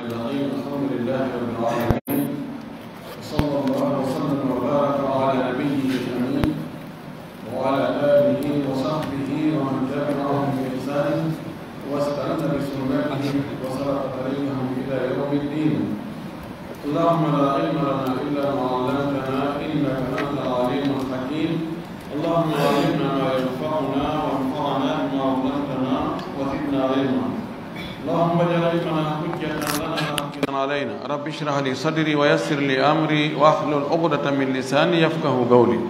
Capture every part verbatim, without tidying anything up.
الرحيم. الحمد لله رب العالمين. وصلى الله وسلم وبارك على نبيه الأمين وعلى آله وصحبه ومن تبعهم بإحسان واستن بسنتهم وسلك طريقهم إلى يوم الدين. اللهم لا علم لنا إلا ما علمتنا إنك أنت العليم الحكيم. اللهم علمنا ما ينفعنا وانفعنا بما علمتنا وزدنا علما. اللهم اجعل علمنا حجة لنا لا حجة علينا. رب اشرح لي صدري ويسر لي أمري واحلل عقدة من لساني يفقه قولي.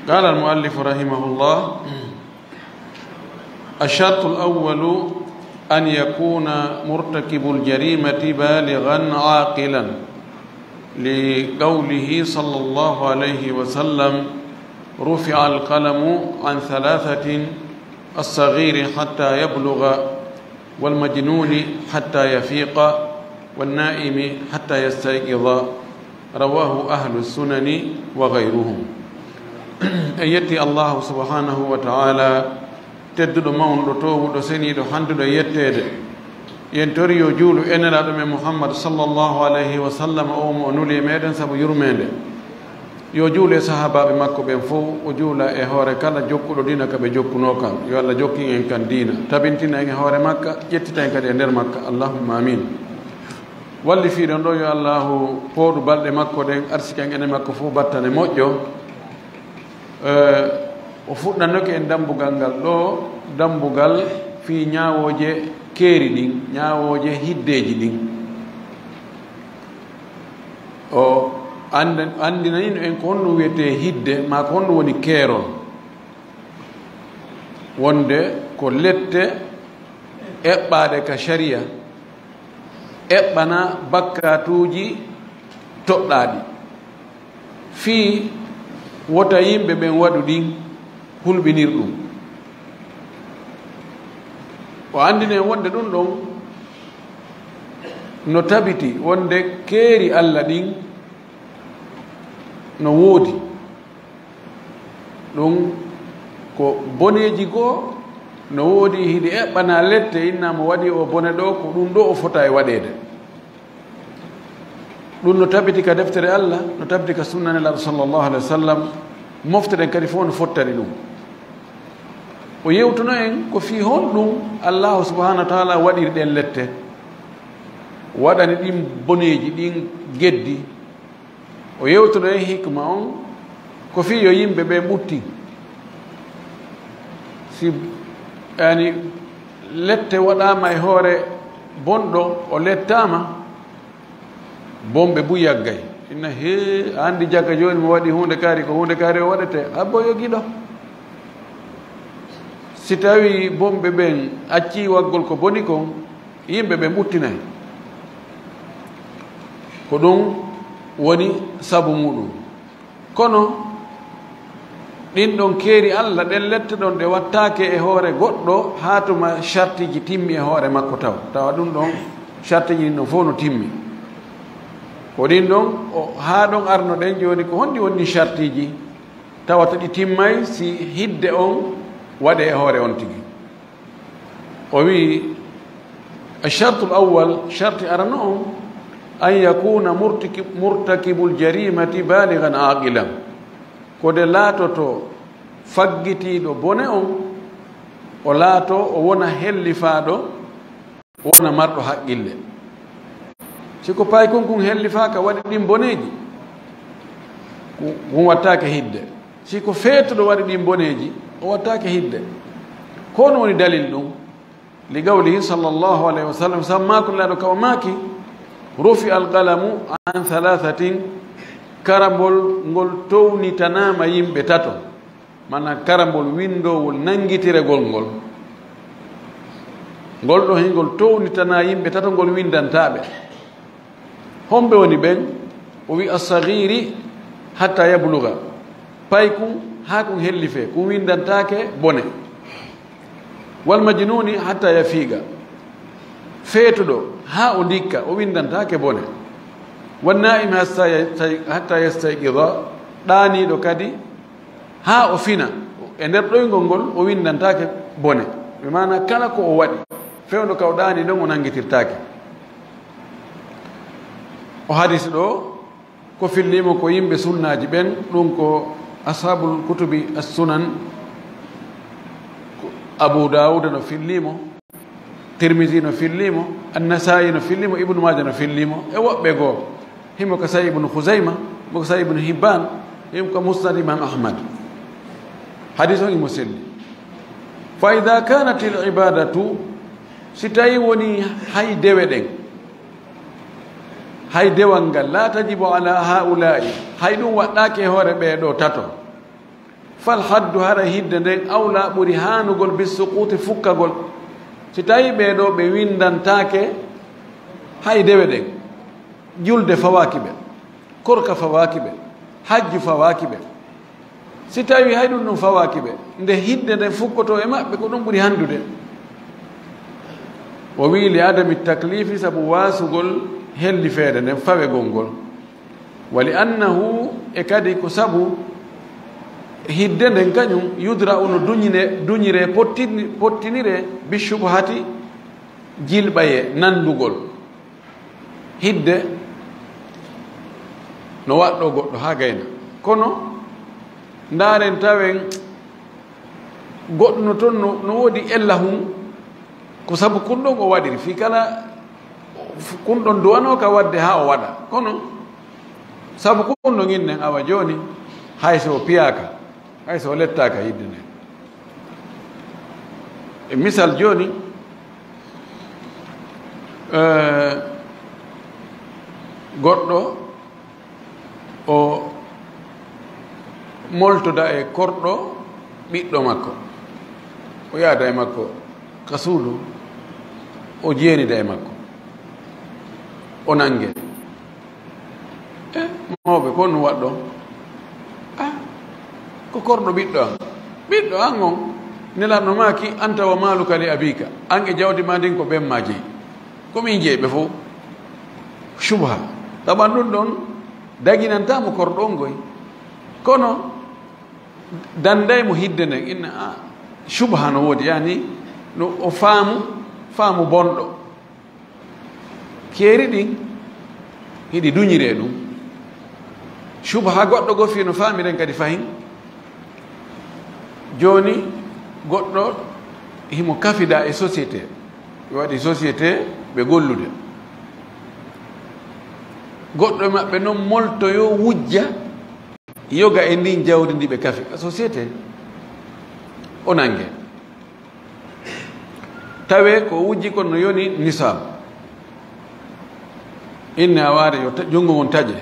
قال المؤلف رحمه الله: الشرط الأول أن يكون مرتكب الجريمة بالغا عاقلا، لقوله صلى الله عليه وسلم: رفع القلم عن ثلاثة: الصغير حتى يبلغ، والمجنون حتى يفيق، والنائم حتى يستيقظ. رواه أهل السنن وغيرهم. En yetti Allahu subhanahu wa ta'ala, tedduɗo, mawnuɗo, toowuɗo, seniiɗo, handuɗo e yetteede. Yen tori yo juulu e Nelaaɗo men Muhammad sallallahu alayhi wa sallam, o mo o nuli e meɗen sabu yurmeende. Yo juulu e sahaabaaɓe makko ɓen fow, o juula e hoore kala jokkuɗo diina ka ɓe jokkunoo kan. Yo Allah jokkin en kan diina, tabintina en e hoore makka, ƴettita en kadi e nder makka. Allahumma amin. Wallifiiɗo on ɗo, yo Allahu pooɗu balɗe makko ɗen, arsika en enen makko fow battane moƴƴo. Eh, o fuɗɗanoke en dambugal ngal ɗo, dambugal fii ñaawooje keeri ɗin, ñaawooje hiddeeji ɗin. O annda-, anndinanino en ko honɗum wiyetee hidde, maa ko honɗum woni keerol. Wonde ko lette eɓɓaaɗe ka sharia, eɓɓana bakkaatuuji toɗɗaaɗi, fii wota yimɓe ɓen waɗu ɗin hulɓinir ɗum. O anndini en wonde ɗum ɗon no tabiti wonde keeri Alla ɗin no woodi. Ɗum ko boneeji goo no woodi, hiɗi eɓɓana lette, inna mo waɗi o bone ɗo, ko ɗum ɗo o fota e waɗeede. Ɗum no tabiti ka deftere Alla, no tabiti ka sunna Nelaaɗo sallallahu alaihi wa sallam, mofte ɗen kadi fof no fottani ɗum. O yewtuno en ko fii honɗum Allahu subhanahu wa taala waɗiri ɗen lette, waɗani ɗin boneeji, ɗin geddi. O yewtuno en hikma on ko fii yo yimɓe ɓe ɓuttin. Si, yani, lette waɗaama e hoore bonɗo, o lettaama, bonɓe buy yaggay. Inna, hee, a anndi jaka jooni mo waɗi huunde kaari, ko huunde kaari o waɗete. Abbo yo giɗo. Si tawii bonɓe ɓen accii waggol ko boni kon, yimɓe ɓen ɓuttinay. Ko ɗum woni sabu muɗum. Kono ɗin ɗon keeri Alla, ɗen lette ɗon, ɗe wattaake e hoore goɗɗo haa tuma shartiiji timmi e hoore makko taw. Tawa ɗum ɗon shartiiji ɗin ɗon fof no timmi. Ko ɗin ɗon, o, haa ɗon arnoɗen jooni, ko honɗi woni shartiiji? Tawata ɗi timmay si hidde on waɗe e hoore on tigi. O wi'i, الشرط الأول, sharti arano on, أن يكون مرتكب، مرتكب الجريمة بالغا عاقلا. Ko nde laatoto faggitiiɗo bone on, o laato o wona hellifaaɗo, o wona marɗo haqqille. Si ko paykun kun hellifaaka, waɗi ɗin boneeji, kun, kun wattaake hidde. Si ko feetuɗo waɗi ɗin boneeji, o wattaake hidde. Ko honɗum woni dalil ɗum? لقوله صلى الله عليه وسلم, sabu maaku Nelaaɗo ka o maaki, رفع القلم عن ثلاثة, karambol ngol townitanaama yimɓe tato. Maanaa karambol winndoowol nanngitiragol ngol. Ngol ɗoo hingol townitanaa yimɓe tato, ngol winndantaa ɓe. Homɓe woni ɓen? O wi'i, الصغير حتى يبلغ. Paykun haa kun hellifee, kun winndantaake bone. والمجنون حتى يفيق. Feetuɗo haa o ndikka, o winndantaake bone. والنائم حتى ي-، حتى يستيقظ. Ɗaaniiɗo kadi haa o fina e nder ɗoyngol ngol, o winndantaake bone. Bi maanaa kala ko o waɗi, fewndo ka o ɗaanii ɗon, o nanngitirtaake. Hadis ɗo ko fillimo ko yimɓe sunnaaji ɓen, ɗum ko ashabul kutubi as-sunan. Abu Dawuda no fillimo, Tirmisi no fillimo, An-Nasa'i no fillimo, Ibnu Maja no fillimo, e woɓɓe goo. Himo ka Sahih Ibnu Khuzayma, mo ka Sahih Ibnu Hibban, himo ka Musnad Imam Ahmad. Hadis on himo selli. Fa idha kanat al-ibadatu, si tawi woni hay dewe ɗen, hay dewal ngal, la tajibu ala haula'i, hay ɗum waɗɗaake e hoore ɓee ɗoo tato, fal haddu, hara hidde nden, awla, ɓuri haanugol, bis suquti, fukkagol. Si tawi ɓee ɗoo ɓe windantaake hay dewe ɗen, julde fawaaki ɓe, korka fawaaki ɓe, hajju fawaaki ɓe, si tawi hay ɗum ɗum fawaaki ɓe, nde hidde nden fukkoto e maɓɓe, ko ɗum ɓuri handude. O wii, li adami taklifi, sabu waasugol hellifeede nden, fawegol ngol. Wa li annahu, e kadi ko sabu hidde nden kañum, yudra'u, no duñine, duñire, pottini-, pottinire, bi shubhati, jilɓaye, nandugol. Hidde no waɗɗo goɗɗo haa gayna. Kono ndaaren tawen goɗɗo no toon no, no woodi ella hun, ko sabu kun ɗon o waɗiri. Fii kala kun ɗon duwanoo ka waɗde haa o waɗa. Kono sabu kun ɗon innen, awa jooni, hay so o piyaaka, hay so o lettaaka hidde nden. E misal jooni, eh, goɗɗo o moltoda e korɗo ɓiɗɗo makko, o yaada e makko ka suudu, o jeenida e makko, o nannge. E mawɓe, ko on waɗɗo? Ah, ko korɗo ɓiɗɗo an. Ɓiɗɗo an on, Nelaaɗo maaki, "Anta wa maaluka li abika." An e jawdi ma ndin ko ben ma jeyi. Ko min jeyi ɓe fof. Shubha. Taban ɗum ɗon daginanta mo korɗo on goy. Kono danday mo hidde nden, inna, ah, shubha no woodi, yani no o faamu, faamu bonɗo. Keeri ɗin hiɗi duñiri e ɗum. Shubha goɗɗo goo fii no faamiren kadi fahin. Jooni goɗɗo himo kafida e société. Ɓe waɗi société ɓe gollude. Goɗɗo e maɓɓe non moltoyo wujja yoga e ndin jawdi ndi ɓe kafi. Ka société o nange. Tawe ko o wujji kon no yoni nisaab. Inne a waade yo ta-, junngo ngon taƴe.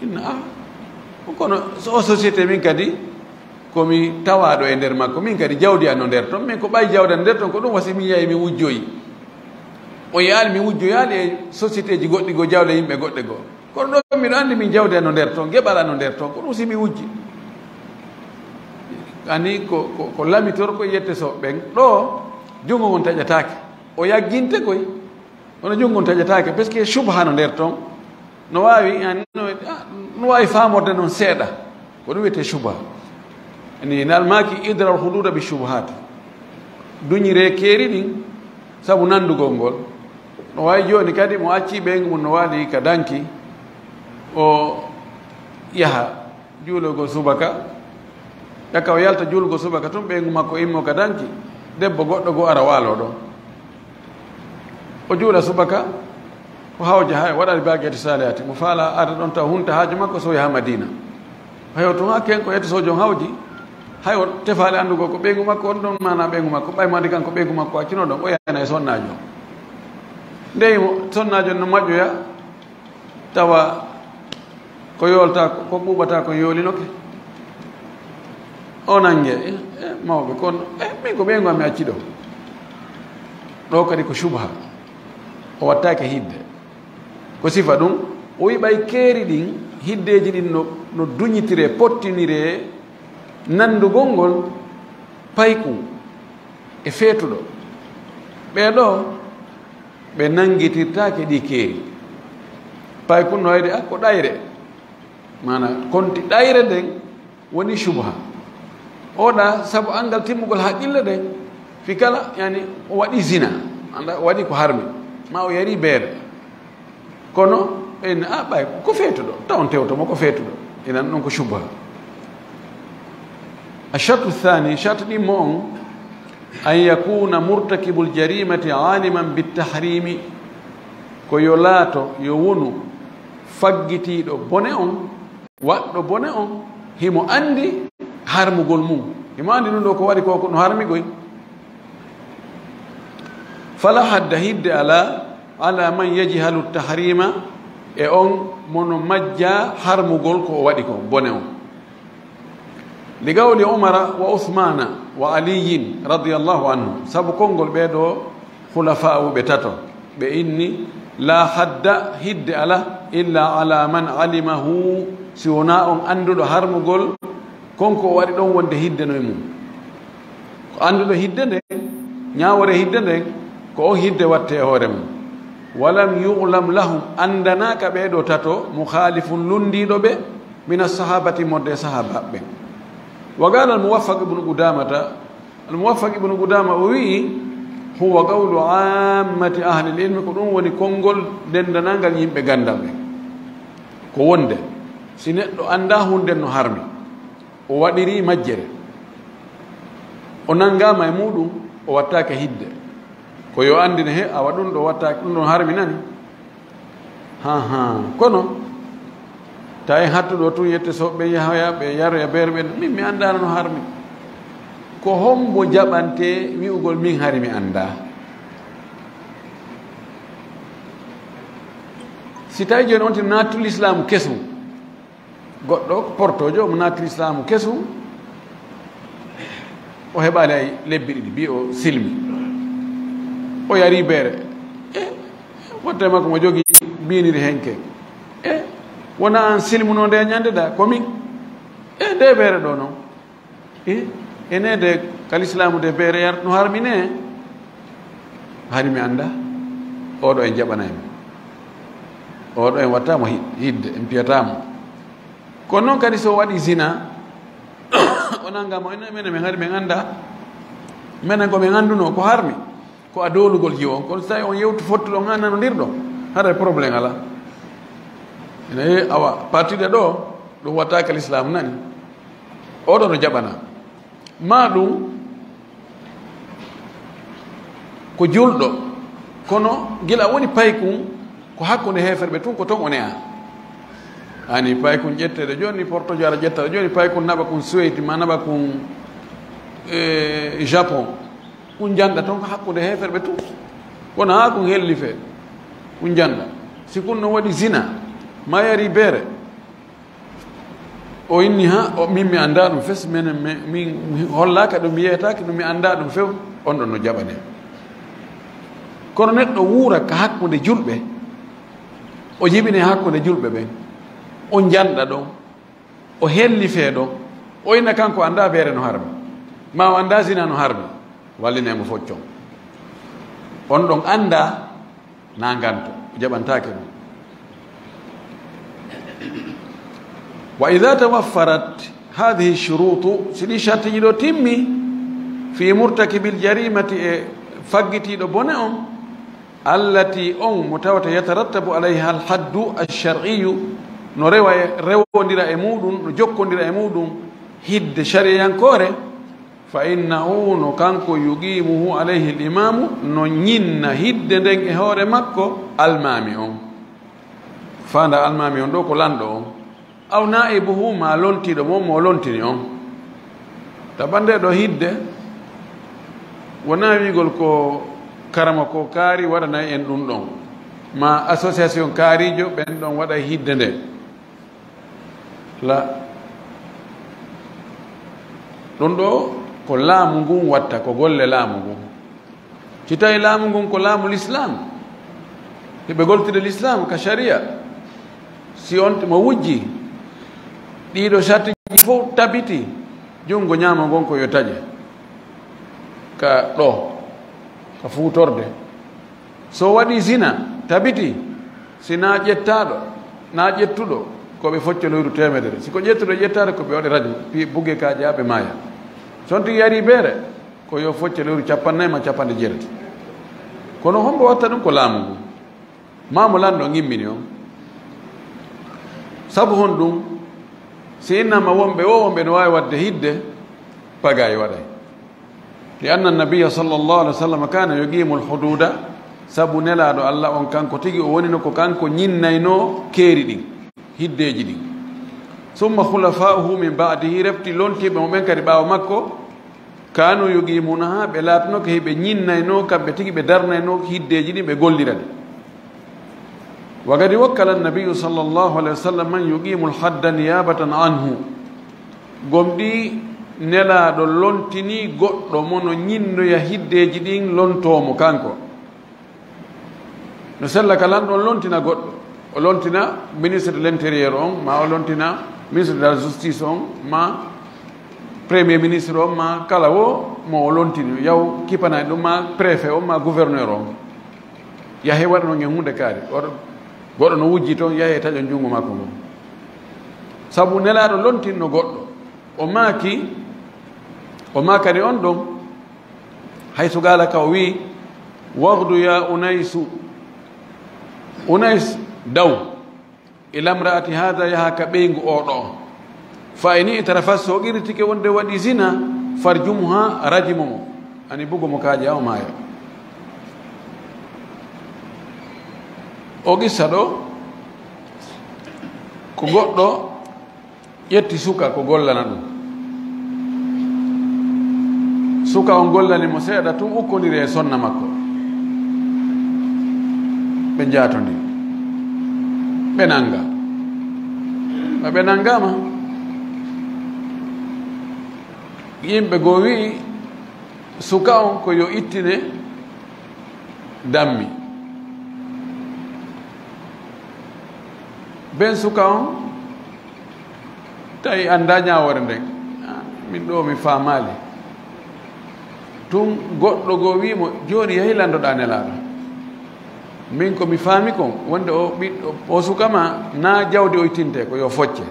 Inna, ah, kono so o société min kadi, ko mi tawaaɗo e nder makko. Min kadi jawdi an no nder ton. Min ko ɓay jawdi an nder ton, ko ɗum wasi mi yahi mi wujjoyi. O yaali mi wujjoyaali e sociétéji goɗɗi goo, jawle yimɓe goɗɗe goo. Kono ɗo miɗo anndi min jawdi an no nder ton, geɓal an no nder ton. Ko ɗum si mi wujji. Ani ko, ko, ko lamitor ko yette so ɓen. Ɗo, junngo ngon taƴataake. O yagginte koy. Kono junngo ngon taƴataake, parce que shubha no nder ton. No waawi, yani, no, ah, no waawi faamorde non seeɗa. Ko ɗum wiyetee shubha. Ni nal maaki idral hududa bi shubhat. Duñire keeri ɗin sabu nanndugol ngol. No waawi jooni kadi mo acci ɓeyngu mum no waali ka danki, o yaha juulugol subaka. Ƴakka o yalta juulugol subaka tun, ɓeyngu makko immo ka danki, debbo goɗɗo goo ara waaloo ɗon. O juula subaka, o hawja, hay waɗa albaqiyati salihati. Mo faala arde ɗon taw hunta haaju makko, so yaha Madina. Hay o tun hakken ko yetto soojo on hawji, hay o tefaali anndugol ko ɓeyngu makko on ɗon, maana ɓeyngu makko, ɓay mo anndi kanko ɓeyngu makko accunoo ɗon, o yana e sonnaajo. Nde mo sonnaajo no maƴƴoya, tawa ko yoolta, ko ɓuuɓata ko yoolinoke. O nange, e, e, mawɓe, kono, e, min ko ɓeyngu am mi acci ɗo. Ɗo kadi ko shubha. O wattaake hidde. Ko sifa ɗum, o wi'i ɓay keeri ɗin, hiddeeji ɗin no, no duñitire, pottinire, nanndugol ngol payku e feetuɗo. Ɓee ɗoo, ɓe nanngitirtaake ɗi keeri. Paykun no wayde, ah, ko ɗayre. Maana, konti ɗayre nden woni shubha. Oɗa sabu anngal timmugol haqqille ɗen, fi kala, yani, o waɗi zina, annda, o waɗi ko harmi, ma o yari beere. Kono En a ɓay ko feetuɗo, taw on tewto mo ko feetuɗo. Inan ɗon ko shubha. Ashartu thani, sharti ɗimmo on, an yakuna murtakibul jarimati aliman bit tahrimi, ko yo laato, yo wonu faggitiiɗo bone on, waɗɗo bone on, himo anndi harmugol mum. Himo anndi ɗum ɗo ko waɗi ko, ko no harmi koy. Fala hadda, hidde ala, ala man yajhalu tahrima, e on mo no majja harmugol ko o waɗi ko, bone on. Li qawli Umara wa Uthmana wa Aliyin radiyallahu anhu, sabu konngol ɓee ɗoo khulafa'u ɓe tato, ɓe inni, la hadda, hidde ala, illa ala man alimahu, si wonaa on annduɗo harmugol kon ko o waɗi ɗon wonde hidde no e mum. Ko annduɗo hidde nden, ñaawore hidde nden, ko on hidde watte e hoore mum. Walam yu'lam lahum, anndanaaka ɓee ɗoo tato, mukhalifun, lunndiiɗo ɓe, min assahabati, modde e sahaabaaɓe ɓen. Wa qala al-Muwaffaq ibnu Qudamata, al-Muwaffaq ibnu Qudama o wi'i, huwa qawlu ammati ahli al-ilmi, ko ɗum woni konngol denndanangal yimɓe ganndal ɓen. Ko wonde, si neɗɗo anndaa huunde no harmi, o waɗiri majjere, o nanngaama e muuɗum, o wattaake hidde. Ko yo anndine he, awa ɗum ɗo wattaake, ɗum ɗon harminani. Ha, ha. Kono, tawi hattuɗo tun yette so ɓe yahoya, ɓe yaroya beere ɓen, min mi anndaano no harmi. Ko hombo jaɓante wi'ugol min hari mi anndaa? Si tawi jooni on tin naattu lislaamu kesum, goɗɗo ko portojo, omo naati lislaamu kesu, o heɓaali hay lebbi ɗiɗi, mbi o silmi, o yari beere. E, wotte makko mo jogi biiniri henke. E, wona an silmuno nde ñande da, ko min. E, nde beere ɗo noon. E, ene de ka lislaamu de beere yar no harmine. Hari mi annda. Oɗo en jaɓanay mo. Oɗo en watta mo hi-, hidde, en piyata mo. Kono noon kadi so waɗi zina, o nanga mo, ene menen men hari men annda. Menen ko men annduno ko harmi, ko a doolugol jiwo on. Kono so tawi on yewtu fottuɗo on, a nanondirɗo, haray problème ala. Ene awa, partie de ɗo, ɗum watta ka lislaamu nani. Oɗo no jaɓana. Ma ɗum ko julɗo, kono gila woni paykun ko hakkunde heeferɓe tun, ko ton o ne'a. Ani paykun ƴetteɗo jooni, portojo ara ƴettaɗo jooni, paykun naɓa kun Suwedi, ma naɓa kun, e, Japon. Kun janɗa ton ko hakkunde heeferɓe tun. Kono haa kun hellife, kun janɗa. Si kun no waɗi zina, ma yari beere, o inni, ha, o, min mi annda ɗum fes, menen, mi, min, mi hollaka ɗum, mi yeyataki ɗum, mi annda ɗum few, on ɗon no jaɓane. Kono neɗɗo wuura ka hakkunde julɓe, o jibine hakkunde julɓe ɓen, o janɗa ɗon, o hellife ɗon, o ina kanko annda beere no harmi, ma o annda zina no harmi, walline mo foccon. On ɗon annda na nganto, o jaɓantaake ɗum. Wa idha tawaffarat hadhihi shurutu, si ɗi shartiji ɗo timmi, fi murtakibil jarimati, e faggitiiɗo bone on, allati, on mo tawata, yatarattabu alayha alhaddu alshar'iyyu, no rewa e, rewondira e muɗum, no jokkondira e muɗum hidde shariyankoore, fa innahu, no kanko, yuqimuhu alayhi al-imamu, no ñinna hidde nden e hoore makko almaami on, faanda almaami on ɗo ko lanɗo on, aw naibuhu, ma lontiiɗo mo, mo lontini on. Tabande ɗo hidde, wona wiigol ko karama ko kaari waɗanay en ɗum ɗon, ma association kaarijo ɓen ɗon waɗa hidde nde. La, ɗum ɗo ko laamu ngun watta, ko golle laamu ngun. Si tawi laamu ngun ko laamu lislaam, hiɓe goltude lislaam ka sharia, si on mo wujji, ɗiɗo sartiji fof tabiti, junngo ñaamo ngon ko yo taƴe ka ɗo, ka fuutorde. So waɗi zina, tabiti, si na ƴettaaɗo, na ƴettuɗo, ko ɓe foccoloyru teemedere. Si ko ƴettuɗo ƴettaade, ko ɓe waɗi rajmu, pi-, buge ka ƴaaɓe maaya. So on tigi yari beere, ko yo foccoloyru cappannayi ma cappanɗe jeetati. Kono hombo watta ɗum? Ko laamu ngu. Maamu lanɗo ngimmini on. Sabu honɗum? Si innama wonɓe o, wonɓe no waawi waɗde hidde, pagaay waɗay. Li anna nabiyya sallallahu alaihi wasallam kana yuqimul hududa, sabu Nelaaɗo Allah on, kanko tigi o wonino ko kanko ñinnaynoo keeri ɗin, hiddeeji ɗin. Summa khulafa'uhu min ba'dihi, refti lontiiɓe mo ɓen kadi ɓaawo makko, kanu yuqimunaha, ɓe laatanoke hiɓe ñinnaynoo, kamɓe tigi ɓe darnaynoo hiddeeji ɗin, ɓe gollira ɗi. Wa qad wakkala an-nabiyyu sallallahu alaihi wasallam man yuqimul hadda niyabatan anhu. Gomɗii Nelaaɗo lontinii goɗɗo mo no ñinnoya hiddeeji ɗin lontoo mo kanko. No sella ka lanɗo on lontina goɗɗo. O lontina ministre de l'intérieur on, ma o lontina ministre de la justice on, ma premier ministre on, ma kala wo mo o lontini, yaw kippana ɗum, ma préfet on, ma gouverneur on. Yahe waɗa non e hunde kaari. Goɗɗo, goɗɗo no wujji toon, yahe taƴo junngo makko ngon. Sabu Nelaaɗo lontinno goɗɗo. O maaki, o maakani on ɗon, haysu qala, ka o wi'i, "Waghdu ya Unaysu, Unays, daw, ila mra'ati hadha, yaha ka ɓeyngu oo ɗoo. Fa in i'tarafat, so o qirritike wonde waɗi zina, farjumha, rajmu mo." Ani bugo mo kaaƴe haa o maaya. O qissa ɗoo, ko goɗɗo ƴetti suka ko gollana ɗum. Suka on gollani mo seeɗa tun, ukkondiri e sonna makko. Ɓe njaatondiri. Ɓe nannga. Ɓe nanngaama. Yimɓe goo wi'i suka on ko yo ittine dammi. Ben suka on tawi anndaa ñaawoore nden. "Ah, min ɗoo mi faamaali." Tun goɗɗo goo wi'i mo, "Jooni yahi lanndoɗaa Nelaaɗo. Min ko mi faami kon, wonde o ɓiɗɗo, o suka ma, naa jawdi o ittintee, ko yo focce.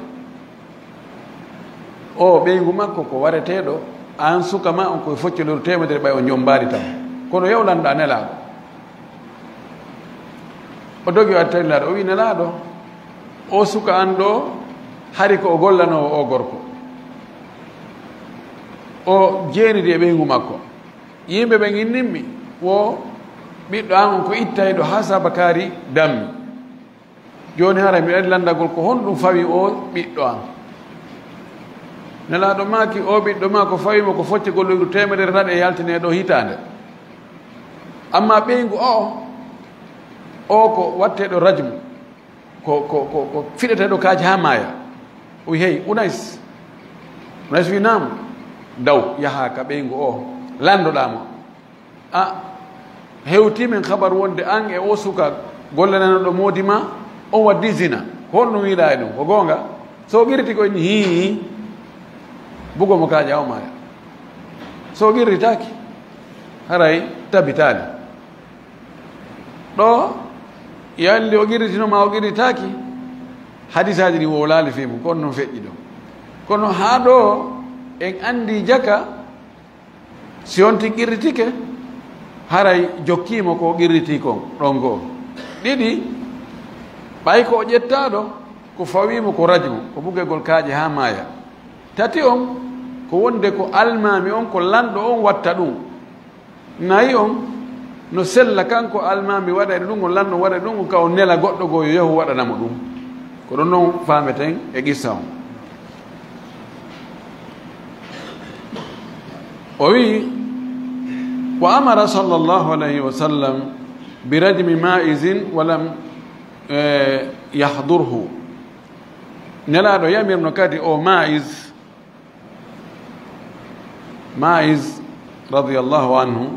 O ɓeyngu makko ko wareteeɗo, aan suka ma on ko focce lewru teemedere, ɓay o jommbaali taw. Kono yahu lanndoɗaa Nelaaɗo." O dogi o arti tawi Nelaaɗo, o wi'i, "Nelaaɗo, o suka an ɗoo, hari ko o gollanoowo o gorko. O jeenidi e ɓeyngu makko. Yimɓe ɓen innimmi, wo ɓiɗɗo an on ko ittayɗo haa sabakaari dammi. Jooni haray miɗo yiɗi lanndagol ko honɗum fawi o ɓiɗɗo an." Nelaaɗo maaki, "O ɓiɗɗo ma ko fawi mo ko focce golloyru teemedere naɗe yaltine ɗoo hitaande. Amma ɓeyngu o, o ko watteeɗo rajmu, ko, ko, ko, ko fiɗeteeɗo kaaƴe haa maaya." O wi'i, "Hey, Unays." Unays wi'i, "Naam." "Daw, yaha ka ɓeyngu o, lanndoɗaa mo." A hewtii men habar wonde an e o suka gollananoɗo moodi ma, on waddi zina. Ko honɗum wi'ɗaa e ɗum? Ko goonga? So o qirriti ko inni, hii, bugo mo kaaƴe haa o maaya. So o qirritaaki, haray tabitaali. Ɗoo, yalli o qirritino ma o qirritaaki, hadisaaji ɗin wowlaali fii mum, ko on non feƴƴi ɗoo. Kono haa ɗoo, en anndi jaka, si on tigi qirritike, haray jokkiimo ko qirritii kon ɗon goo. Ɗiɗi, ɓay ko o ƴettaaɗo, ko fawiimo ko rajmu, ko bugegol kaaƴe haa maaya. Tati on, ko wonde ko almaami on, ko lanɗo on watta ɗum. Nayi on, no sella kanko almaami waɗayɗo ɗum, on lanɗo waɗa ɗum, ka o nela goɗɗo goo yo yahu waɗana mo ɗum. Ko ɗon non faameten e qissa on. O wi'i, "Wa amara sallallahu alayhi wa sallam bi rajmi Ma'izin wa lam, eh, yahdurhu." Nelaaɗo yamirno kadi o Ma'iz, Ma'iz radiyallahu anhu,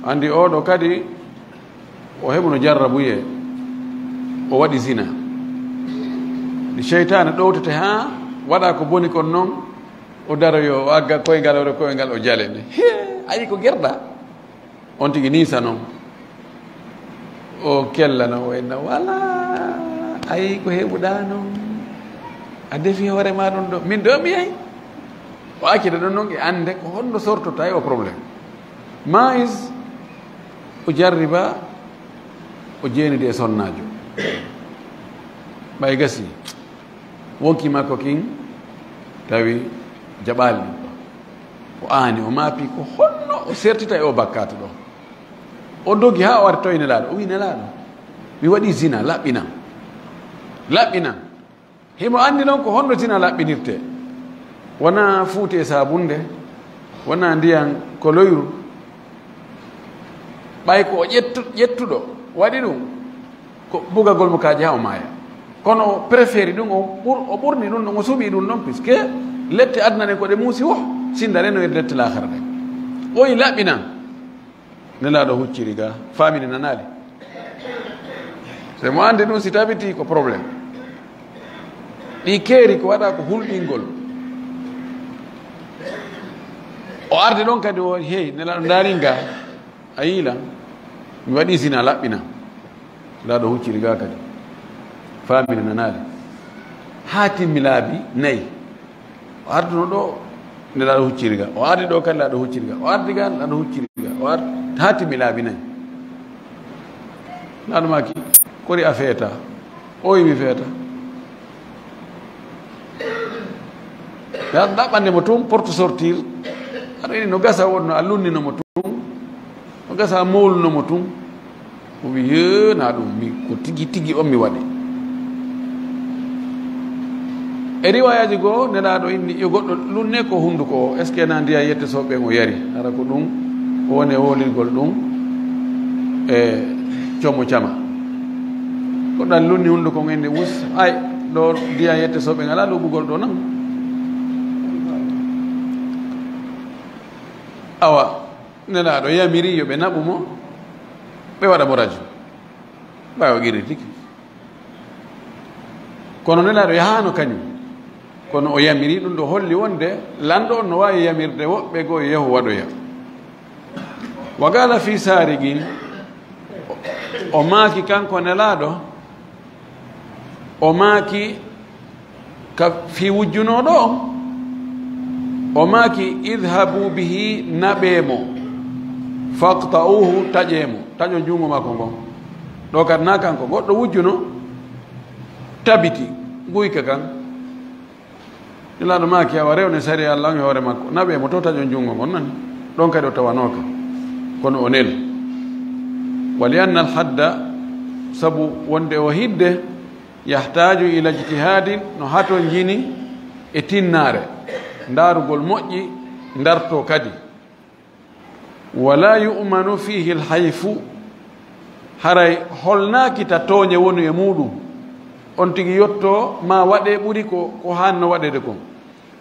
anndi oo ɗoo kadi o heɓuno jarrabuyee, o waɗi zina. Nde seytaane ɗowtete haa waɗa ko boni kon non, o daroyo, o agga koyngal, o koyngal, o jale nde. Hee, ayi ko gerɗa. On tigi niisa non. O kella non, o inna, "Wala, ayi ko heɓuɗaa non. A defi hoore ma ɗon ɗoo. Min ɗoo mi yahi." O accita ɗon non e annde ko honno sortota e o problème. Ma'iz, o jarriba, o jeenidi e sonnaajo. Ɓay gasi. Wonki makko kin tawi jaɓaali ɗum ɗo. O aani, o maapi ko honno o sertita e o bakkaatu ɗo. O dogi haa o ari toy Nelaaɗo, o wi, "Nelaaɗo, mi waɗi zina, laɓɓinam. Laɓɓinam." Himo anndi noon ko honno zina laɓɓinirtee. Wonaa fuuti e saabunde, wonaa ndiyan koloyru. Ɓay ko o ƴettu-, ƴettuɗo waɗi ɗum, ko bugagol mo kaaƴe haa o maaya. Kono o préféri ɗum, o ɓur-, o ɓurni ɗum ɗon, o suɓii ɗum ɗon, puisque lette aduna ɗen ko ɗe muusi wo, sinda reno e lette laakara ɗen. O yi laɓɓinan. Nelaaɗo hucciri ga, faamini nanaali. Se mo anndi ɗum, si tabitii ko problème. Ɗi keeri ko waɗa ko hulɓingol. O ardi ɗon kadi o, "Hey, Nelaaɗo, ndaarin ga, a yii lan, mi waɗi zina, laɓɓina." Nelaaɗo hucciri ga kadi, faamini nanaali. Haa timmi laabi nayi. O arduno ɗo, Nelaaɗo hucciri ga. O ardi ɗo kadi, Nelaaɗo hucciri ga. O ardi ga, Nelaaɗo hucciri ga. O ardi, haa timmi laabi nayi. Nelaaɗo maaki, "Kori a feeta?" O yi, "Mi feeta." Ya ɗaɓɓande mo tun porte sortir. Aɗa ini no gasa wonno a lunnino mo tun. No gasa a mowluno mo tun. O wi, "Yee, na ɗum mi, ko tigi tigi on mi waɗi." E riwayaaji goo, Nelaaɗo inni, "Yo goɗɗo lunne ko hunnduko o, est-ce que na ndiya yette soɓe o yari? Hara ko ɗum, o woni e wolirgol ɗum e coomo cama." Ko ɗan lunni hunnduko ngen, inni, "Us, ay, ɗo ndiya yette soɓe alaa luɓugol ɗo nan." Awa, Nelaaɗo yamiri yo ɓe naɓu mo, ɓe waɗa mo raju. Ɓay o qirri tigi. Kono Nelaaɗo yahaano kañum. Kono o yamiri ɗum, ɗo holli wonde lanɗo on no waawi yamirde woɓɓe goo yo yahu waɗoya. Wa qaala fii saariqin, o maaki kanko Nelaaɗo, o maaki ka fii wujjunooɗo on, o maaki, "Idhabu bihi, naɓee mo, faqta'uhu, taƴee mo, taƴon junngo makko ngon." Ɗo kadi na kanko, goɗɗo wujjuno, tabiti guyka kan. Nelaaɗo maaki, "Awa, rewne sariya Allah on e hoore makko, naɓee mo to, taƴon junngo ngon," nani. Ɗon kadi o tawanooka, kono o nel. Wa li anna al hadda, sabu wonde o hidde, yahtaaju ila ijtihaadin, no hatonjini e tinnaare, ndaarugol moƴƴi, ndartoo kadi. Wala yu'manu fiihi alhayfu, haray holnaaki ta tooñe wonu e muuɗum. On tigi yottoo maa waɗee ɓuri ko, ko haanno waɗeede kon.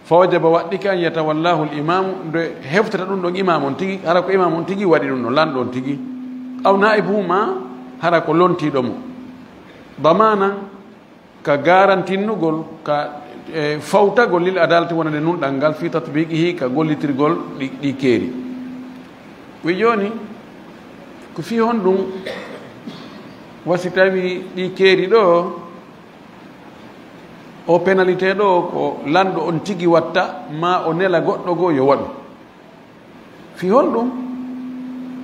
Fa wajaba, waɗɗike, an yatawallahu al-imaamu, nde heftata ɗum ɗon imaam on tigi, hara ko imaam on tigi waɗi ɗum ɗon, lanɗo on tigi. Aw naa'ibuhu, maa hara ko lontiiɗo mo. Damaanan, ka garantinnugol, ka, e, fawtagol, lil adaalati, wonande nunɗal ngal, fi tatbiqihi, ka gollitirgol ɗi, ɗi keeri. Wi jooni, ko fii honɗum wasi tawi ɗi keeri ɗo, o pénalité ɗo ko lanɗo on tigi watta, maa o nela goɗɗo goo yo waɗu? Fii honɗum?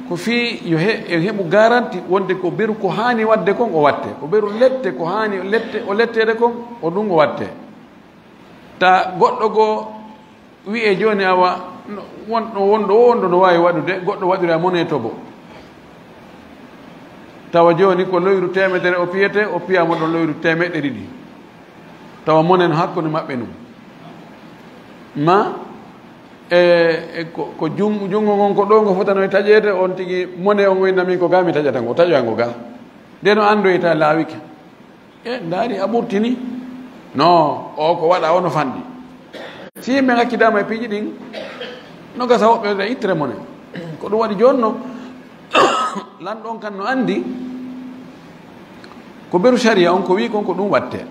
Ko fii yo he-, en heɓu garanti wonde ko beru ko haani waɗde kon o watte, ko beru lette ko haani lette, o letteede kon, o ɗum o watte. Ta goɗɗo goo wi'e jooni, awa, no, won-, wonɗo, wonɗo no waawi waɗude, goɗɗo waɗira monnaie toɓo. Tawa jooni ko loyru teemedere o piyete, o piya mo ɗon loyru teemeɗɗe ɗiɗi. Tawa monnaie no hakkunde maɓɓe nun. Ma, e, e ko, ko jun-, junngo ngon ko ɗo ngo fotano e taƴeede, on tigi monnaie on o inna min ko ga mi taƴata ngo, o taƴoya ngo ga. Nde no anndoyta laawike. E, ndaari, a ɓurtini. No, o ko waɗa, o no fanɗi. Si yimɓe ngaccidaama e piiji ɗin, no gasa woɓɓe waɗa ittere monnaie. Ko ɗum waɗi jooni no, lanɗo on kan no anndi, ko beru sariya on ko wi'i kon ko ɗum watte.